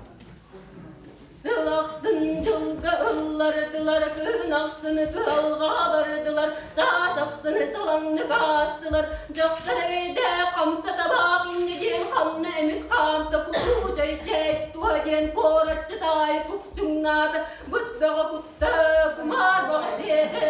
Сыл ахсын дьылга ыллардылар, кыһын ахсын кыһалҕа бардылар, саас ахсын салаңнык аастылар. Дьахтар эрэйдээх хамса табаах инньэ диэн ханна эмит хаамта кулуучай чээт туһа диэн куораччы таай купчуҥнаата, быт бөҕө кутта, кумаар бөҕө сиэтэ.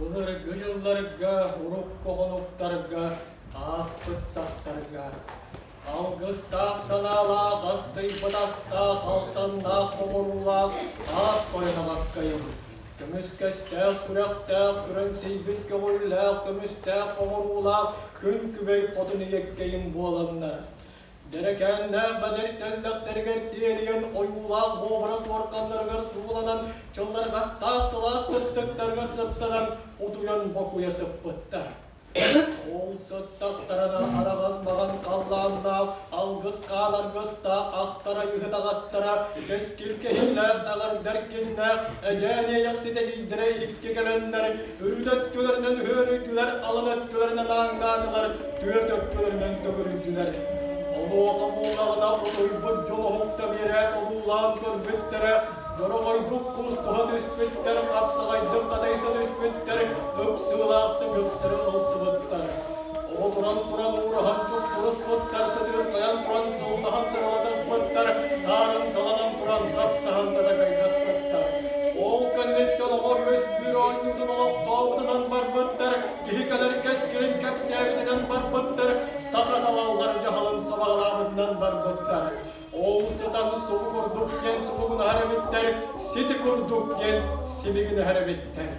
Былыргы дьылларга, урукку хонуктарга, ааспыт сахтарга алгыстаах санаалаах, астыйбыт астаах, алтаннаах хоҥоруулаах аат тойон абаккайым, көмүскэстээх сүрэхтээх, күрэҥсийбит көҕүллээх, көмүстээх хоҥоруулаах күн күбэй хотун ийэккэйим буоланнар, Дьэрэкээннээх бэдэр тэллэхтэригэр тиэрийэн, ойуулаах буобура суорҕаннарыгар сууланан, чылларҕастаах сылаас сыттыктарыгар сыттанан, утуйан бокуйа сыппыттар. Ол сыттахтарына араҕас маҕан халлааннаах, алгыс хаан аргыстаах ахтара ыһытаҕастара, кэскил кэһиллээх даҕардар киннээх, эдьээн иэйэхсит эдьиийдэрэ икки кэлэннэр, үрүт өттүлэринэн үһүөрүйдүлэр, алын өттүлэринэн ааҥнаатылар, түөрт өттүлэринэн төгүрүйдүлэр. Онуоха буоллаҕына утуйбут дьон уһукта биэрээт олуулаан көрбүттэрэ, дьороҕойдук куустуһа түспүттэр, хапсаҕайдык хатайса түспүттэр, ыпсыылаахтык ыксары ылсыбыттар. Оҕо туран туран уураһан чупчуруспуттар, сытыырхайан туран сыллаһан сыралатаспыттар, таарымталанан туран таптаһан татакайдаспыттар. Ол кэнниттэн оҕо үөскүүр оонньуутун олохтообутунан барбыттар, киһи кэлэр кэскилин кэпсээбитинэн барбыттар, саха салаллар дьаһалын сабаҕалаабытынан барбыттар. Ол сытан субу курдук диэн субугунаһар эбиттэр, сити курдук диэн сибигинэһэр эбиттэр.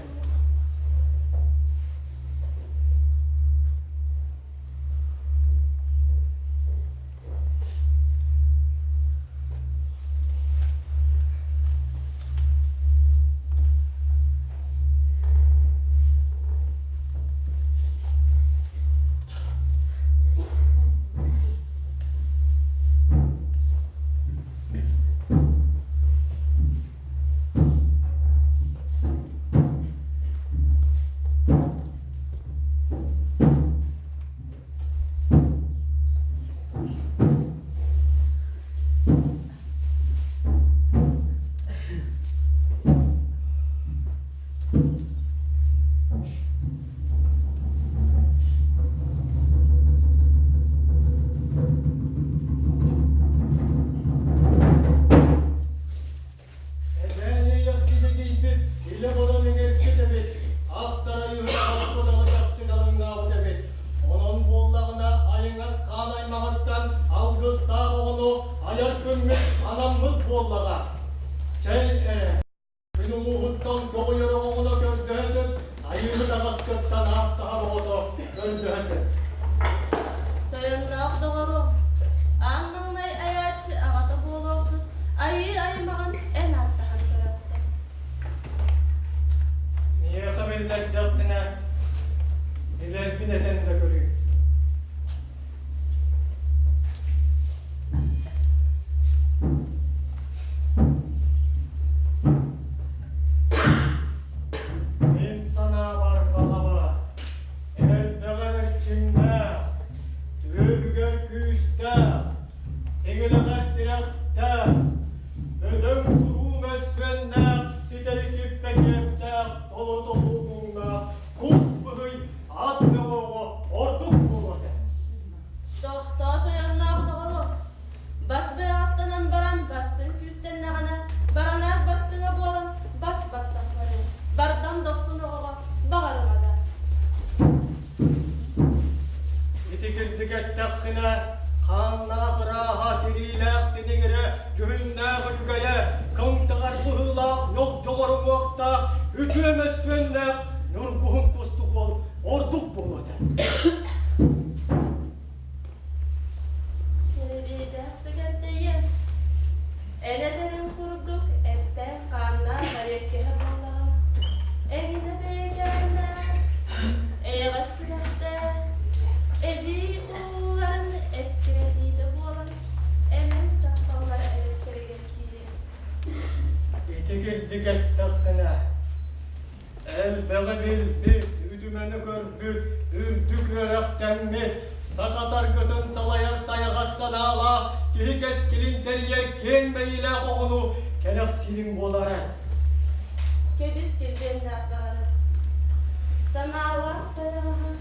Эбээни сидэтийбит, илэ бодон иҥэрбит эбит, ахтара үһү чахчы далыҥнаабыт эбит. Онон буоллаҕына айыҥат хаан аймаҕыттан алгыстаах оҕону айар күммүт анаммыт буоллаҕа. Чэй эрэ, күн улууһуттан көҕүйэр оҕоҕуна көрдөһө сөп, айыыны таҥаскыттан ааттаһар оҕото көрдөһө сөп. Тойонноох доҕорум, аан маҥнай айааччы аҕата буолуохсут айыы аймаҕын эн ааттаһан төрөөттө. Миэхэ биллэрдэххинэ, билэрбин этэн да көрүүм. Мин санаабар баҕаба, элбэҕэр эрчимнээх, түөһүгэр күүстээх, тиҥилэҕэр тирэхтээх, бөдөҥ туруу мөссүөннээх, ситэри киппэ киэптээх, толору толкуйдаах, кус быһый ат бөҕөҕө ордук буолуо этэ. Тохтоо тойонноох доҕору, бас быраҕастанан баран бастыҥ күүстэннэҕинэ, баранаах бастыҥа буолан бас баттахтарын, бардам дохсун оҕоҕо баҕарыма да. Ити кирдик эттэххинэ, хааннаах ырааһа, тириилээх тиниҥирэ, дьүһүннээх үчүгэйэ, кымтаҕар быһыылаах ньох дьоҕор уҥуохтаах, үтүө мөссүөннээх ньургуһун кустук уол ордук буолуо этэ. Сэрэбиэйдээх сэгэрдэйэ, эн этэриҥ курдук эттээх-хааннаах эриэккэһэ буоллаҕына, эҥинэ бэйэкээннээх, эйэҕэс сүрэхтээх, эдьиий ууларын эккирэтиитэ буолан, эмэн тапталлара эрэттэригэр киириэ. Ити кирдик эттэххинэ, элбэҕи билбит, үтүмэни көрбүт, үрдүк үөрэхтэммит, саха саргытын салайар сайаҕас санаалаах киһи кэскилин тэрийэр киэҥ мэйиилээх оҕону кэрэхсиириҥ буолара. Кэбис килбиэннээх даҕаны, санаалаах сайаҕаһа,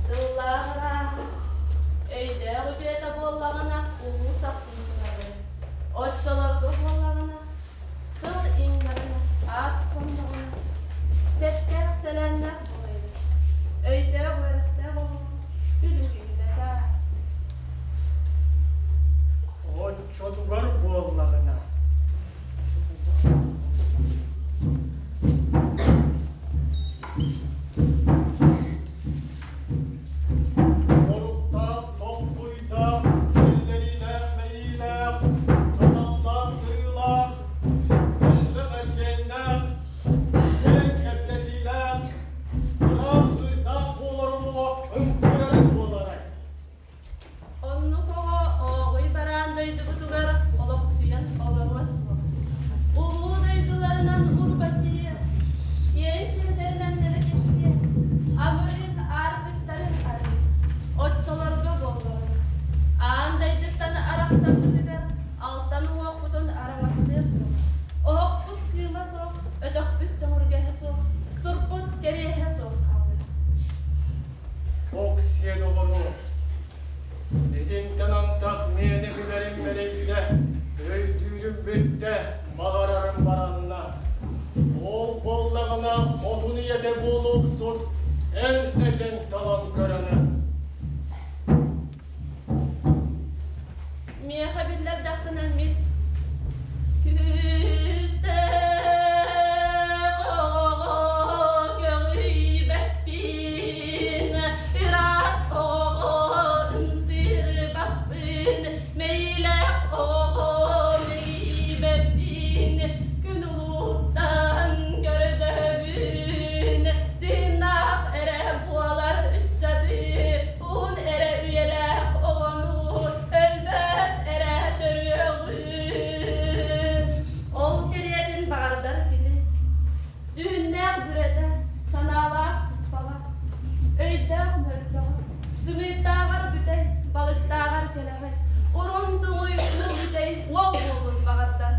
тыллаах ырааһа, өйдөөх үтүөтэ буоллаҕына улуу сахсын сылабын. Оччолорго буоллаҕына тыл иҥнэҕинэ, аат хонноҕуна, сэттээх сэлээннээх ийэтэ буолуохсут эн этэн талан көрөнө. Миэхэ биллэрдэххинэ мин күүстээх оҕоҕо көҕүйбэппин, ыраас оҕоҕо ымсыырбаппын, мэйилээх оҕоҕо мэгийбэппин, күн улууттан көрдөһөбүн, тыыннаах эрэ буолар ыччаты Уһун эрэ үйэлээх оҕону өлбөт эрэ төрүөҕүн. Ол кэриэтин баҕардар кини. Дьүһүннээх бүрэтэ, санаалаах сыппаҕа, өйдөөх мөлтөҕө, сымыыттааҕар бүтэй, балыктааҕар кэлэҕэй, урун туҥуй уу бүтэй уол буолун баҕардар.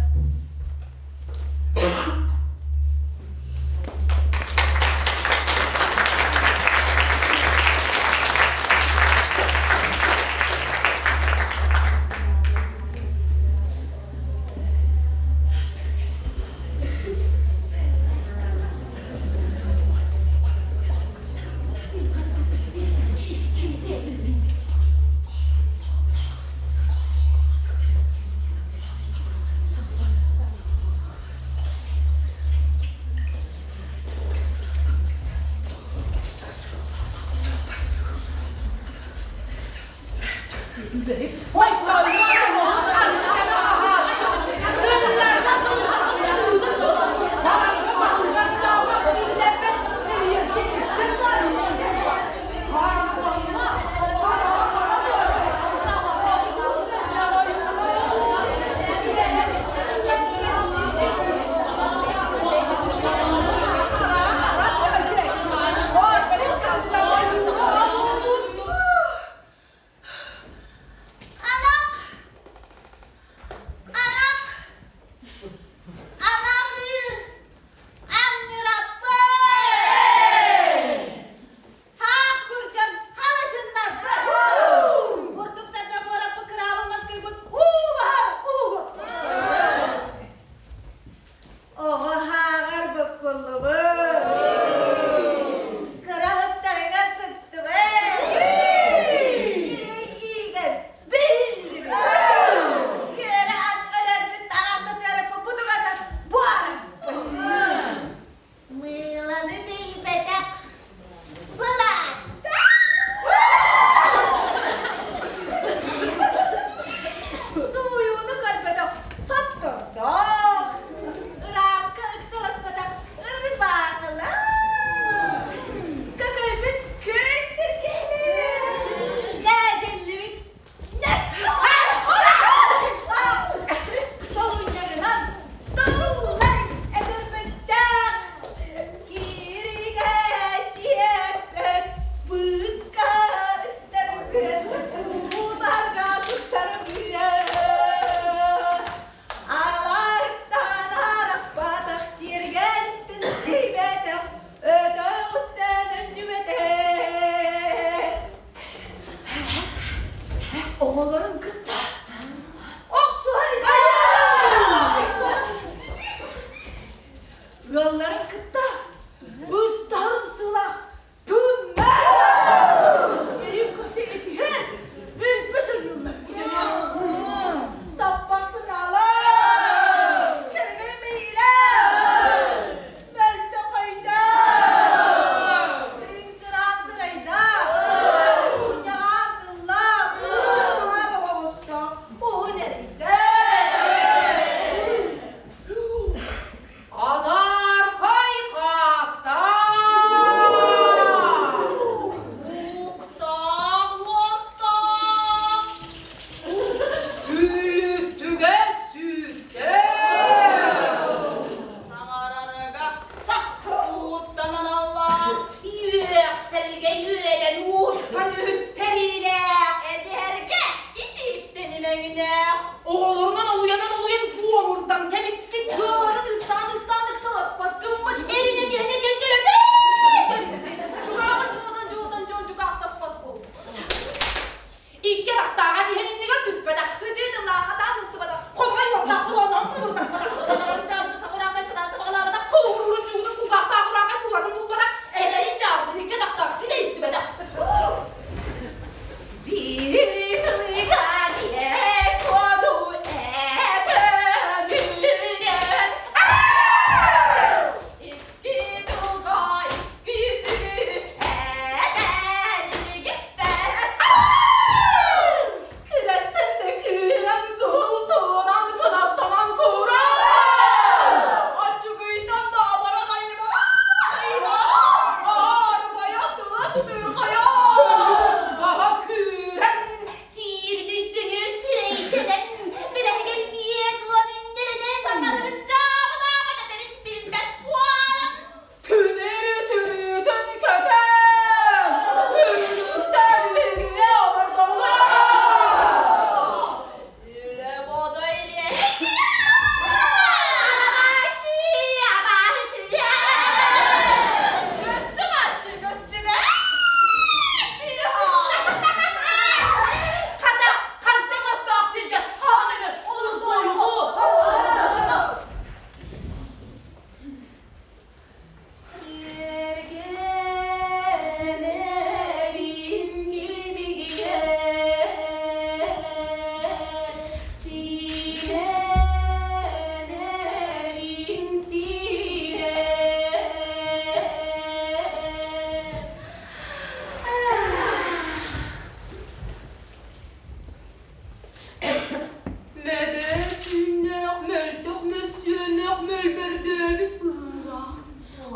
Алак! Алак! Алакыр! Аңныраппын! Хаах күрдьэн халытыннарбыт! Бурдуктарда буораппыт кыраабыл маскыйбыт уу баһар улугур! Оҕо һааҕар буккуллубут, кыра ыттарыгар сыстыбыт, ириҥиигэр биллибит, үөрэ ас өлөрбүт тараста тыарыппыт бутугас ас буораппыт. Мыыланы билбэтэх былаатта. Сууйууну көрбөтөх соттордох, ырааска ыксаласпатах ырбаахылар, көкөйбүт күөс тиргэлэр, нээдьэллибит Толунньагынан тобуллай этэрбэстээх кииригэ сиэппэт быыкка ыстарбыт уубарга туттарбыт алааттан арахпатах тиэргэнтэн сийбэтэх өтөҕүттэн өннүбэтэх Оҕолорун кытта охсуһар Ыалларын кытта ыстаһарым сылах Эрин кытта этиһэр өлбө сыллыллар Саппан сынаалар кэрэмэй мэйиилэр Мөлтөх өйдөөх Сыыҥ сыраан сырайдаах Уунньаҕаан тыллаах Туһаан оһоҕостоох Уһун эрэйдээх Адаархай хаастаах.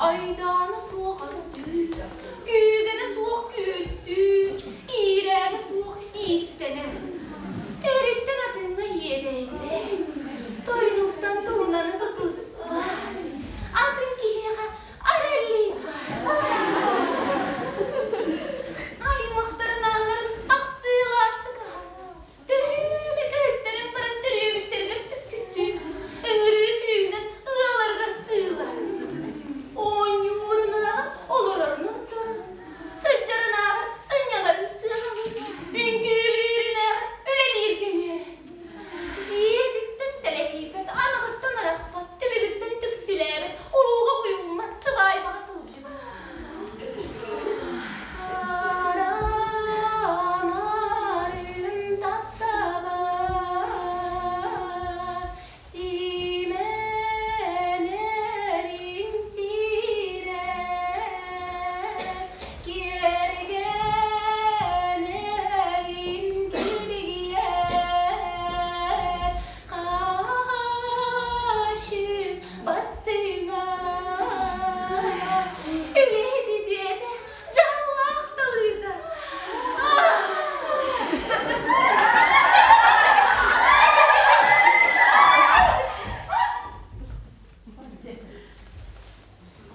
Айдаана суох астыыр, күүгэнэ суох күөстүүр, иирээнэ суох иистэнэр. Эриттэн атыҥҥа иэдэйбэт, тойонуттан туһунаны тутуспат, атын киһиэхэ араллыйбат. Аймахтарын аалларын ахсыылаахтык аһар. Төрүүмэ көһүттэрин баран төрүөбүттэригэр түккүттүү, ыҥырыы күүһүнэн ыаларыгар сыылар. Оонньуурунааҕар олорорун ордорор, сылдьарынааҕар сынньанарын сыаналыыр, үҥкүүлүүрүнээҕэр үлэлииргэ үөрэр. Дьиэтиттэн тэлэһийбэт, аныгыттан арахпат, түбүгүттэн түксүлээбэт, урууга уйуммат, сыбаайбаҕа сылдьыбат. Араанарын таптаабат, симэнэрин сирэр, киэргэнэрин килбигийэр, хаһааччы бастыҥа. Үлэһит үтүөтэ, дьаһаллаах талыыта.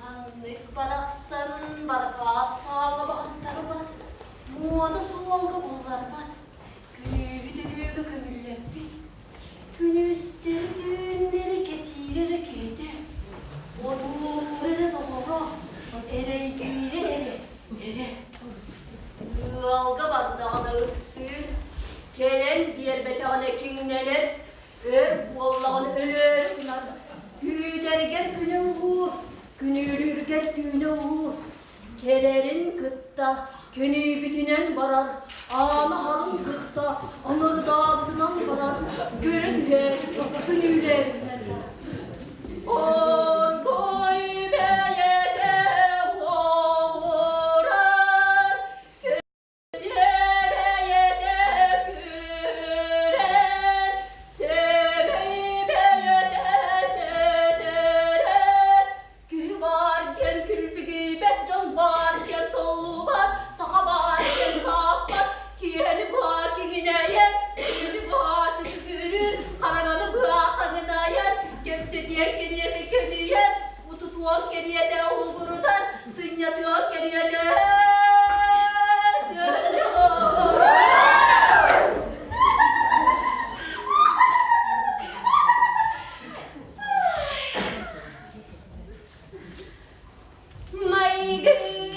Маннык барахсан баракаат сааҥҥа баһыттарбат, муода суолга булларбат, күнүүһүт өлүүгэ көмүллэппит, күнүстэри-түүннэри кэтиирэ эрэ киһитэ, одуулуура эрэ доҕоро, эрэйдиирэ эрэ эрэ. Ыалга бардаҕына ыксыыр, кэлэн биэрбэтэҕинэ киҥнэнэр, өр буоллаҕына өлөөрү гынар, күүтэригэр күнэ уһуур, күнүүлүүрүгэр түүнэ уһуур, Кэлэрин кытта көнүйбүтүнэн барар, аана харын кытта ынырдаабытынан барар, көрө түһэр, күнүүлээбитинэн барар. Оргуй бэйэтэ уоҕурар, Сэмэйэтэ күрэр, сэмэй бэйэтэ сэтэрэр. Киһи баар диэн күлбүгүйбэт, дьон баар диэн толлубат, саха баар диэн сааппат, киэһэни быһа киҥинэйэр, түүнү быһа түшүгүрүр, хараҥаны быһа хаҥынайар, кэпсэтиэн кэриэтэ көнүйэр, утутуон кэриэтэ уһугурутар, сынньатыан кэриэтэ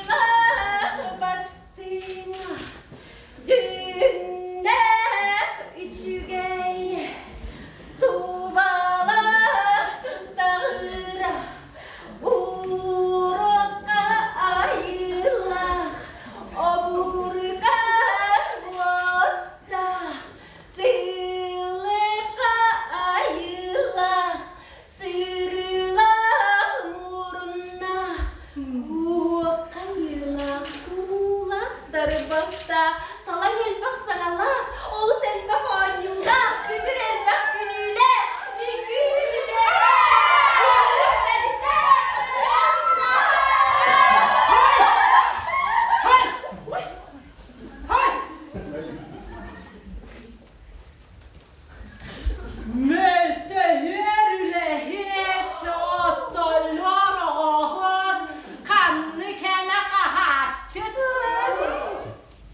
Майгылаах бастыҥ, дьүһүннээх үчүгэй, субалаах таҕыра, уруокка айыылаах, обугургар буостаах, сыылыкка айыылаах, Сырыылаах муруннаах, куоххайыылаах, куулаах сарбахтаах, салаҥ элбэх саҥалаах, олус элбэх оонньуулаах, күтүр элбэх күнүүлээх, үҥкүүлээх, Мөлтөһүөр үлэһит, оттоллор оҕоһут, ханнык эмэ хаһаасчыт.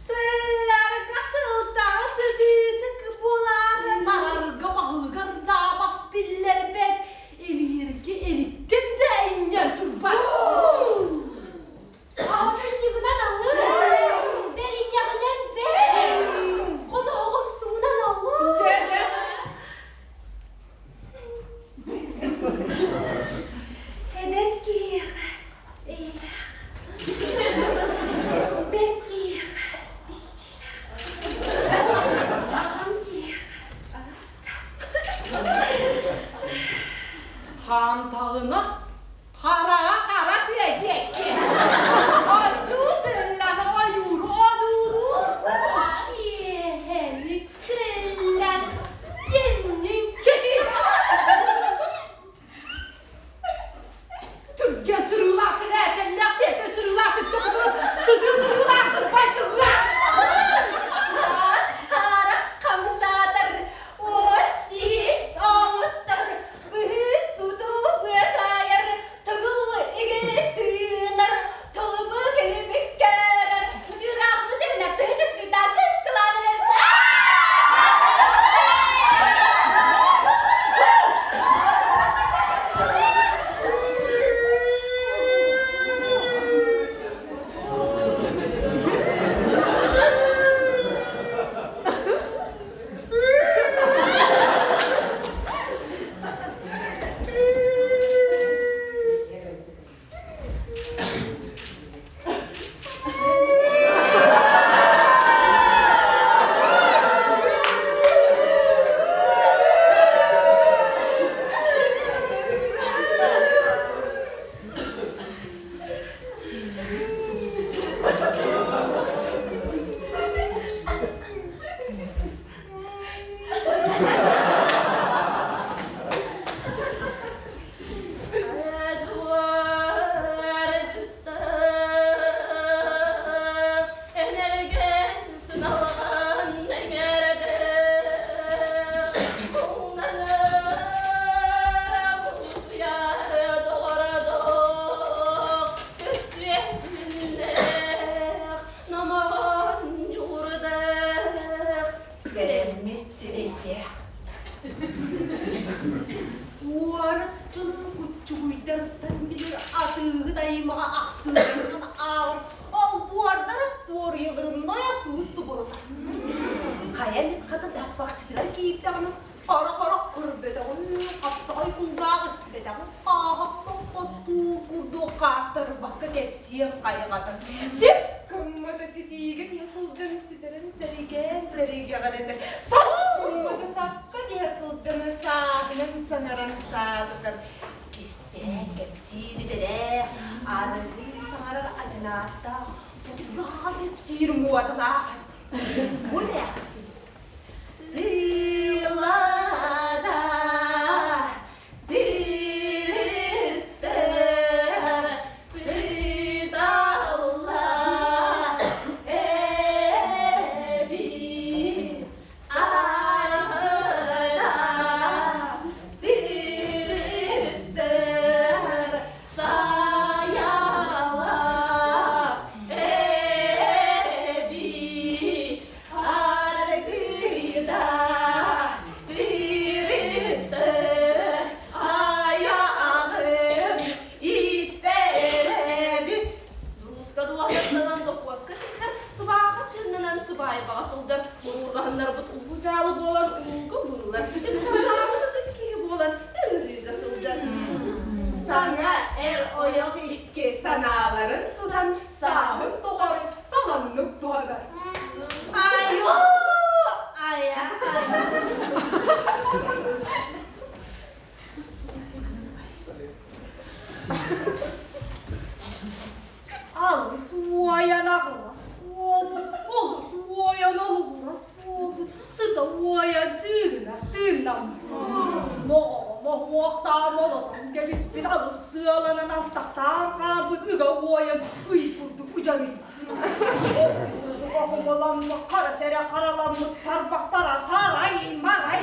Сылларга сылтаҕы сытыытык булар, барарга баһылыгар да бас биллэрбэт, илииргэ илиттин да иҥнэн турбат. Аҕынньыгынан алыр, бэринньэҕинэн бэр, хоноһоҕум суунан алыр. Эдэр киһиэхэ эйэлээх, бэрт киһиэхэ иссиилээх, аҕам киһиэхэ Хаамтаҕына Хараҕа хара тыа диэки. Оттуу сыллан ойуур одуулуур. Киэһэлик сыллан кэннин кэтиир. Түргэн сырыылаах кэлэ. Даримаҕа ахсыытынан ааҕар олбуордар остуоруйаларын нойосуус субурутар. Хайа эмит хатын таппахчытыгар киирдэҕинэ хара-хара көрбөтөҕүн, хаптаҕай кулгаах истибэтэҕин хааһахтан хостуур курдук хааттарбакка кэпсиэн хайҕатар. Сип гыммыта ситиигэ тиһэ сылдьан ситэрэн сэригээн сэригэҕэлэтэр. Сап гыммыта сапка тиһэ сылдьан сааһынан санаран саатытар. Кистээн кэпсиир идэлээх, арыгы саҥарар адьынааттаах, бутураҕа кэпсиир муодалаах эбит. Бу эмээхсин Сыылада сырыттар сыталла эбит саргыда сырыттар сайалак эбит аргыда сырыттар айаҕын ииттэрэбит. Дуруска дуоһунастанан дохуокка тиксэр, сыбааха чыыннанан сыбаайбаҕа сылдьар, уруурҕаһыннарбыт улуу дьаалы буолан ууга уһунуллар, ыксаллаабыт ытык киһи буолан ыҥырыыга сылдьар. Саҥа эр-ойох икки санааларын тутан сааһын тухары саламнык туһанар. Айоо! Айа! Алыс уойан аҕылас буолбут, олус уойан олугурас буолбут, сыта уойан сыыгынас тыыннаммыт. Моҕоҕо моһуохтаан молотон кэбиспит алыс сыаланан алтахтаан хаампыт ыга уойан ый курдук ыдьарыйбыт. Ол курдук окумуламмыт хара сэрэ хараламмыт тарбахтара тарай-марай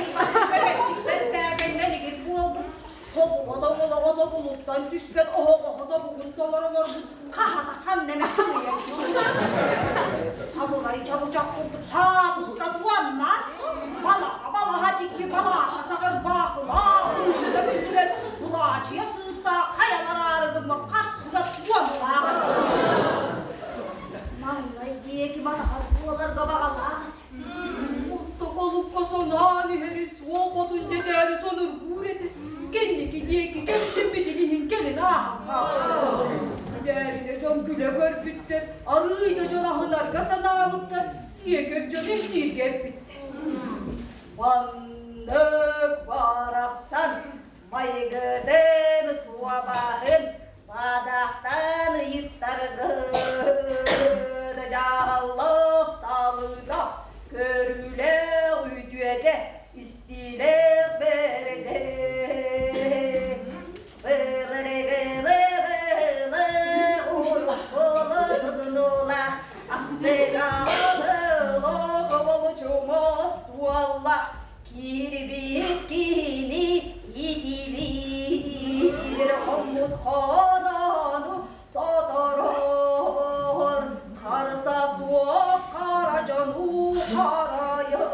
бэгэччиктэр бээгэй мэлигир буолбут Тобуга да олоҕо тобулуттан түспэт оһоҕоһо тобугун толорон олорбут хаһата ханна эмэ халыйан түспүт. Сабылай чабычах курдук саабыска уонна балаҕа балаһа дикки балаака саҕар баахылаах ыыһыга биллибэт былаачыйа сыыстаах хайалар аары гыммыт харсыга туоннаах Маҥнай диэки батаһар буоларга баҕалаах Оттоколукка соноон иһэри суол хотун дэтээри сонургуур этэ. Кэнники диэки кэмсиммитин иһин кэлин ааһан хаалбыт. Сидээринэ дьон күлэ көрбүттэр, арыый да дьон аһынарга санаабыттар, иэкэр дьон эмтииргэ эппиттэр. Маннык барахсан майгытын суобаһын бадаахтан ыйыттаргын дьаһаллах талыыта көрүүлээх үтүөтэ истиилээх бэрдэ Былырыгылы-былы уруккулу-тутунулаах астыгаҕылы-лоҕоболучумос туоллах Киирбит киһини итибиир, хоммут хонону тоторор, харса суох хара дьону харайар.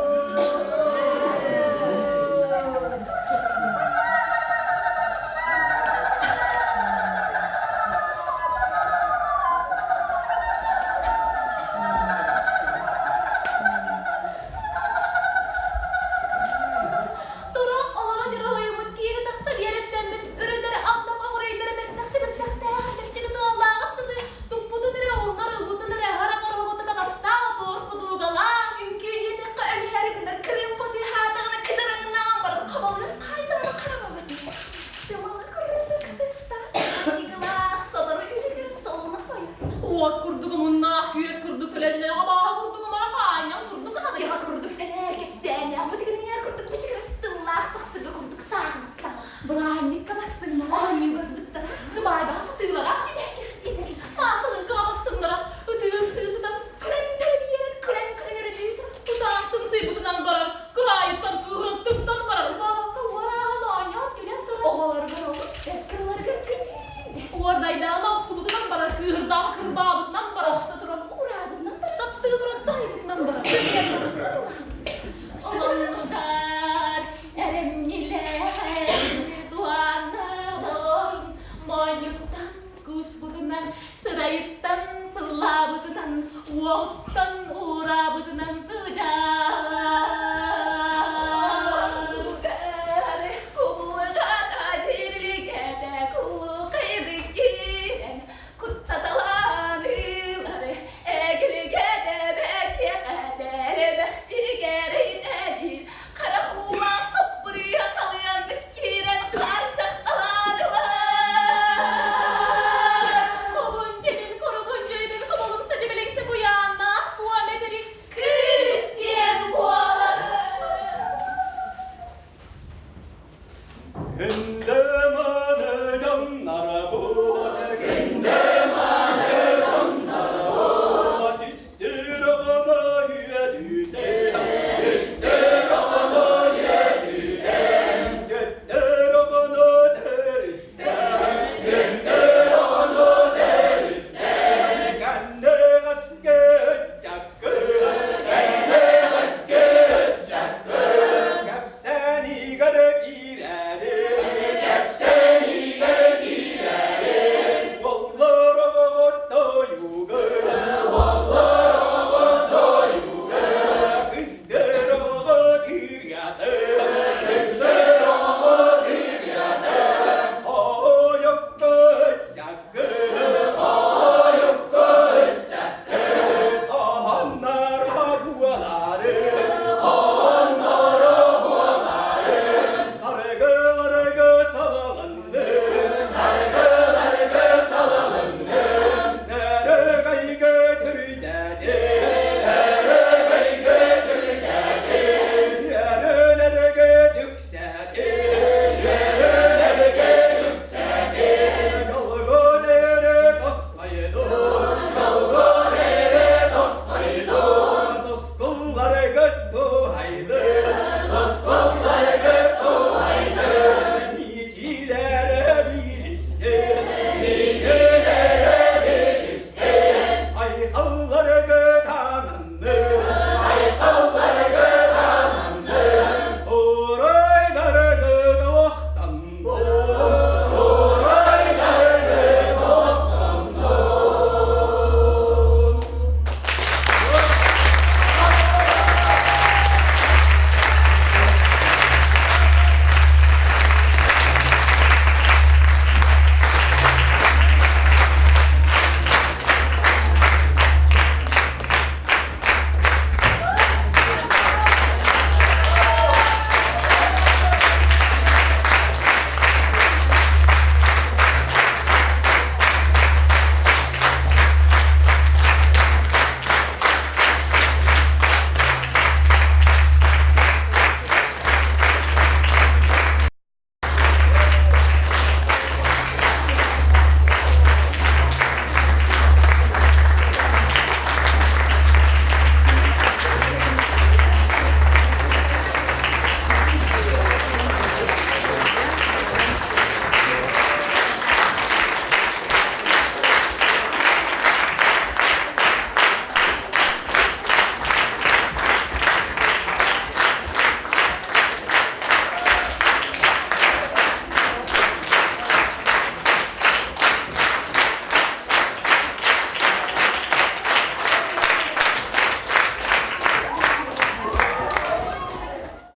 сыллаабытынан, сырайыттан сыллаабытынан, уоһуттан уураабытынан сылдьар.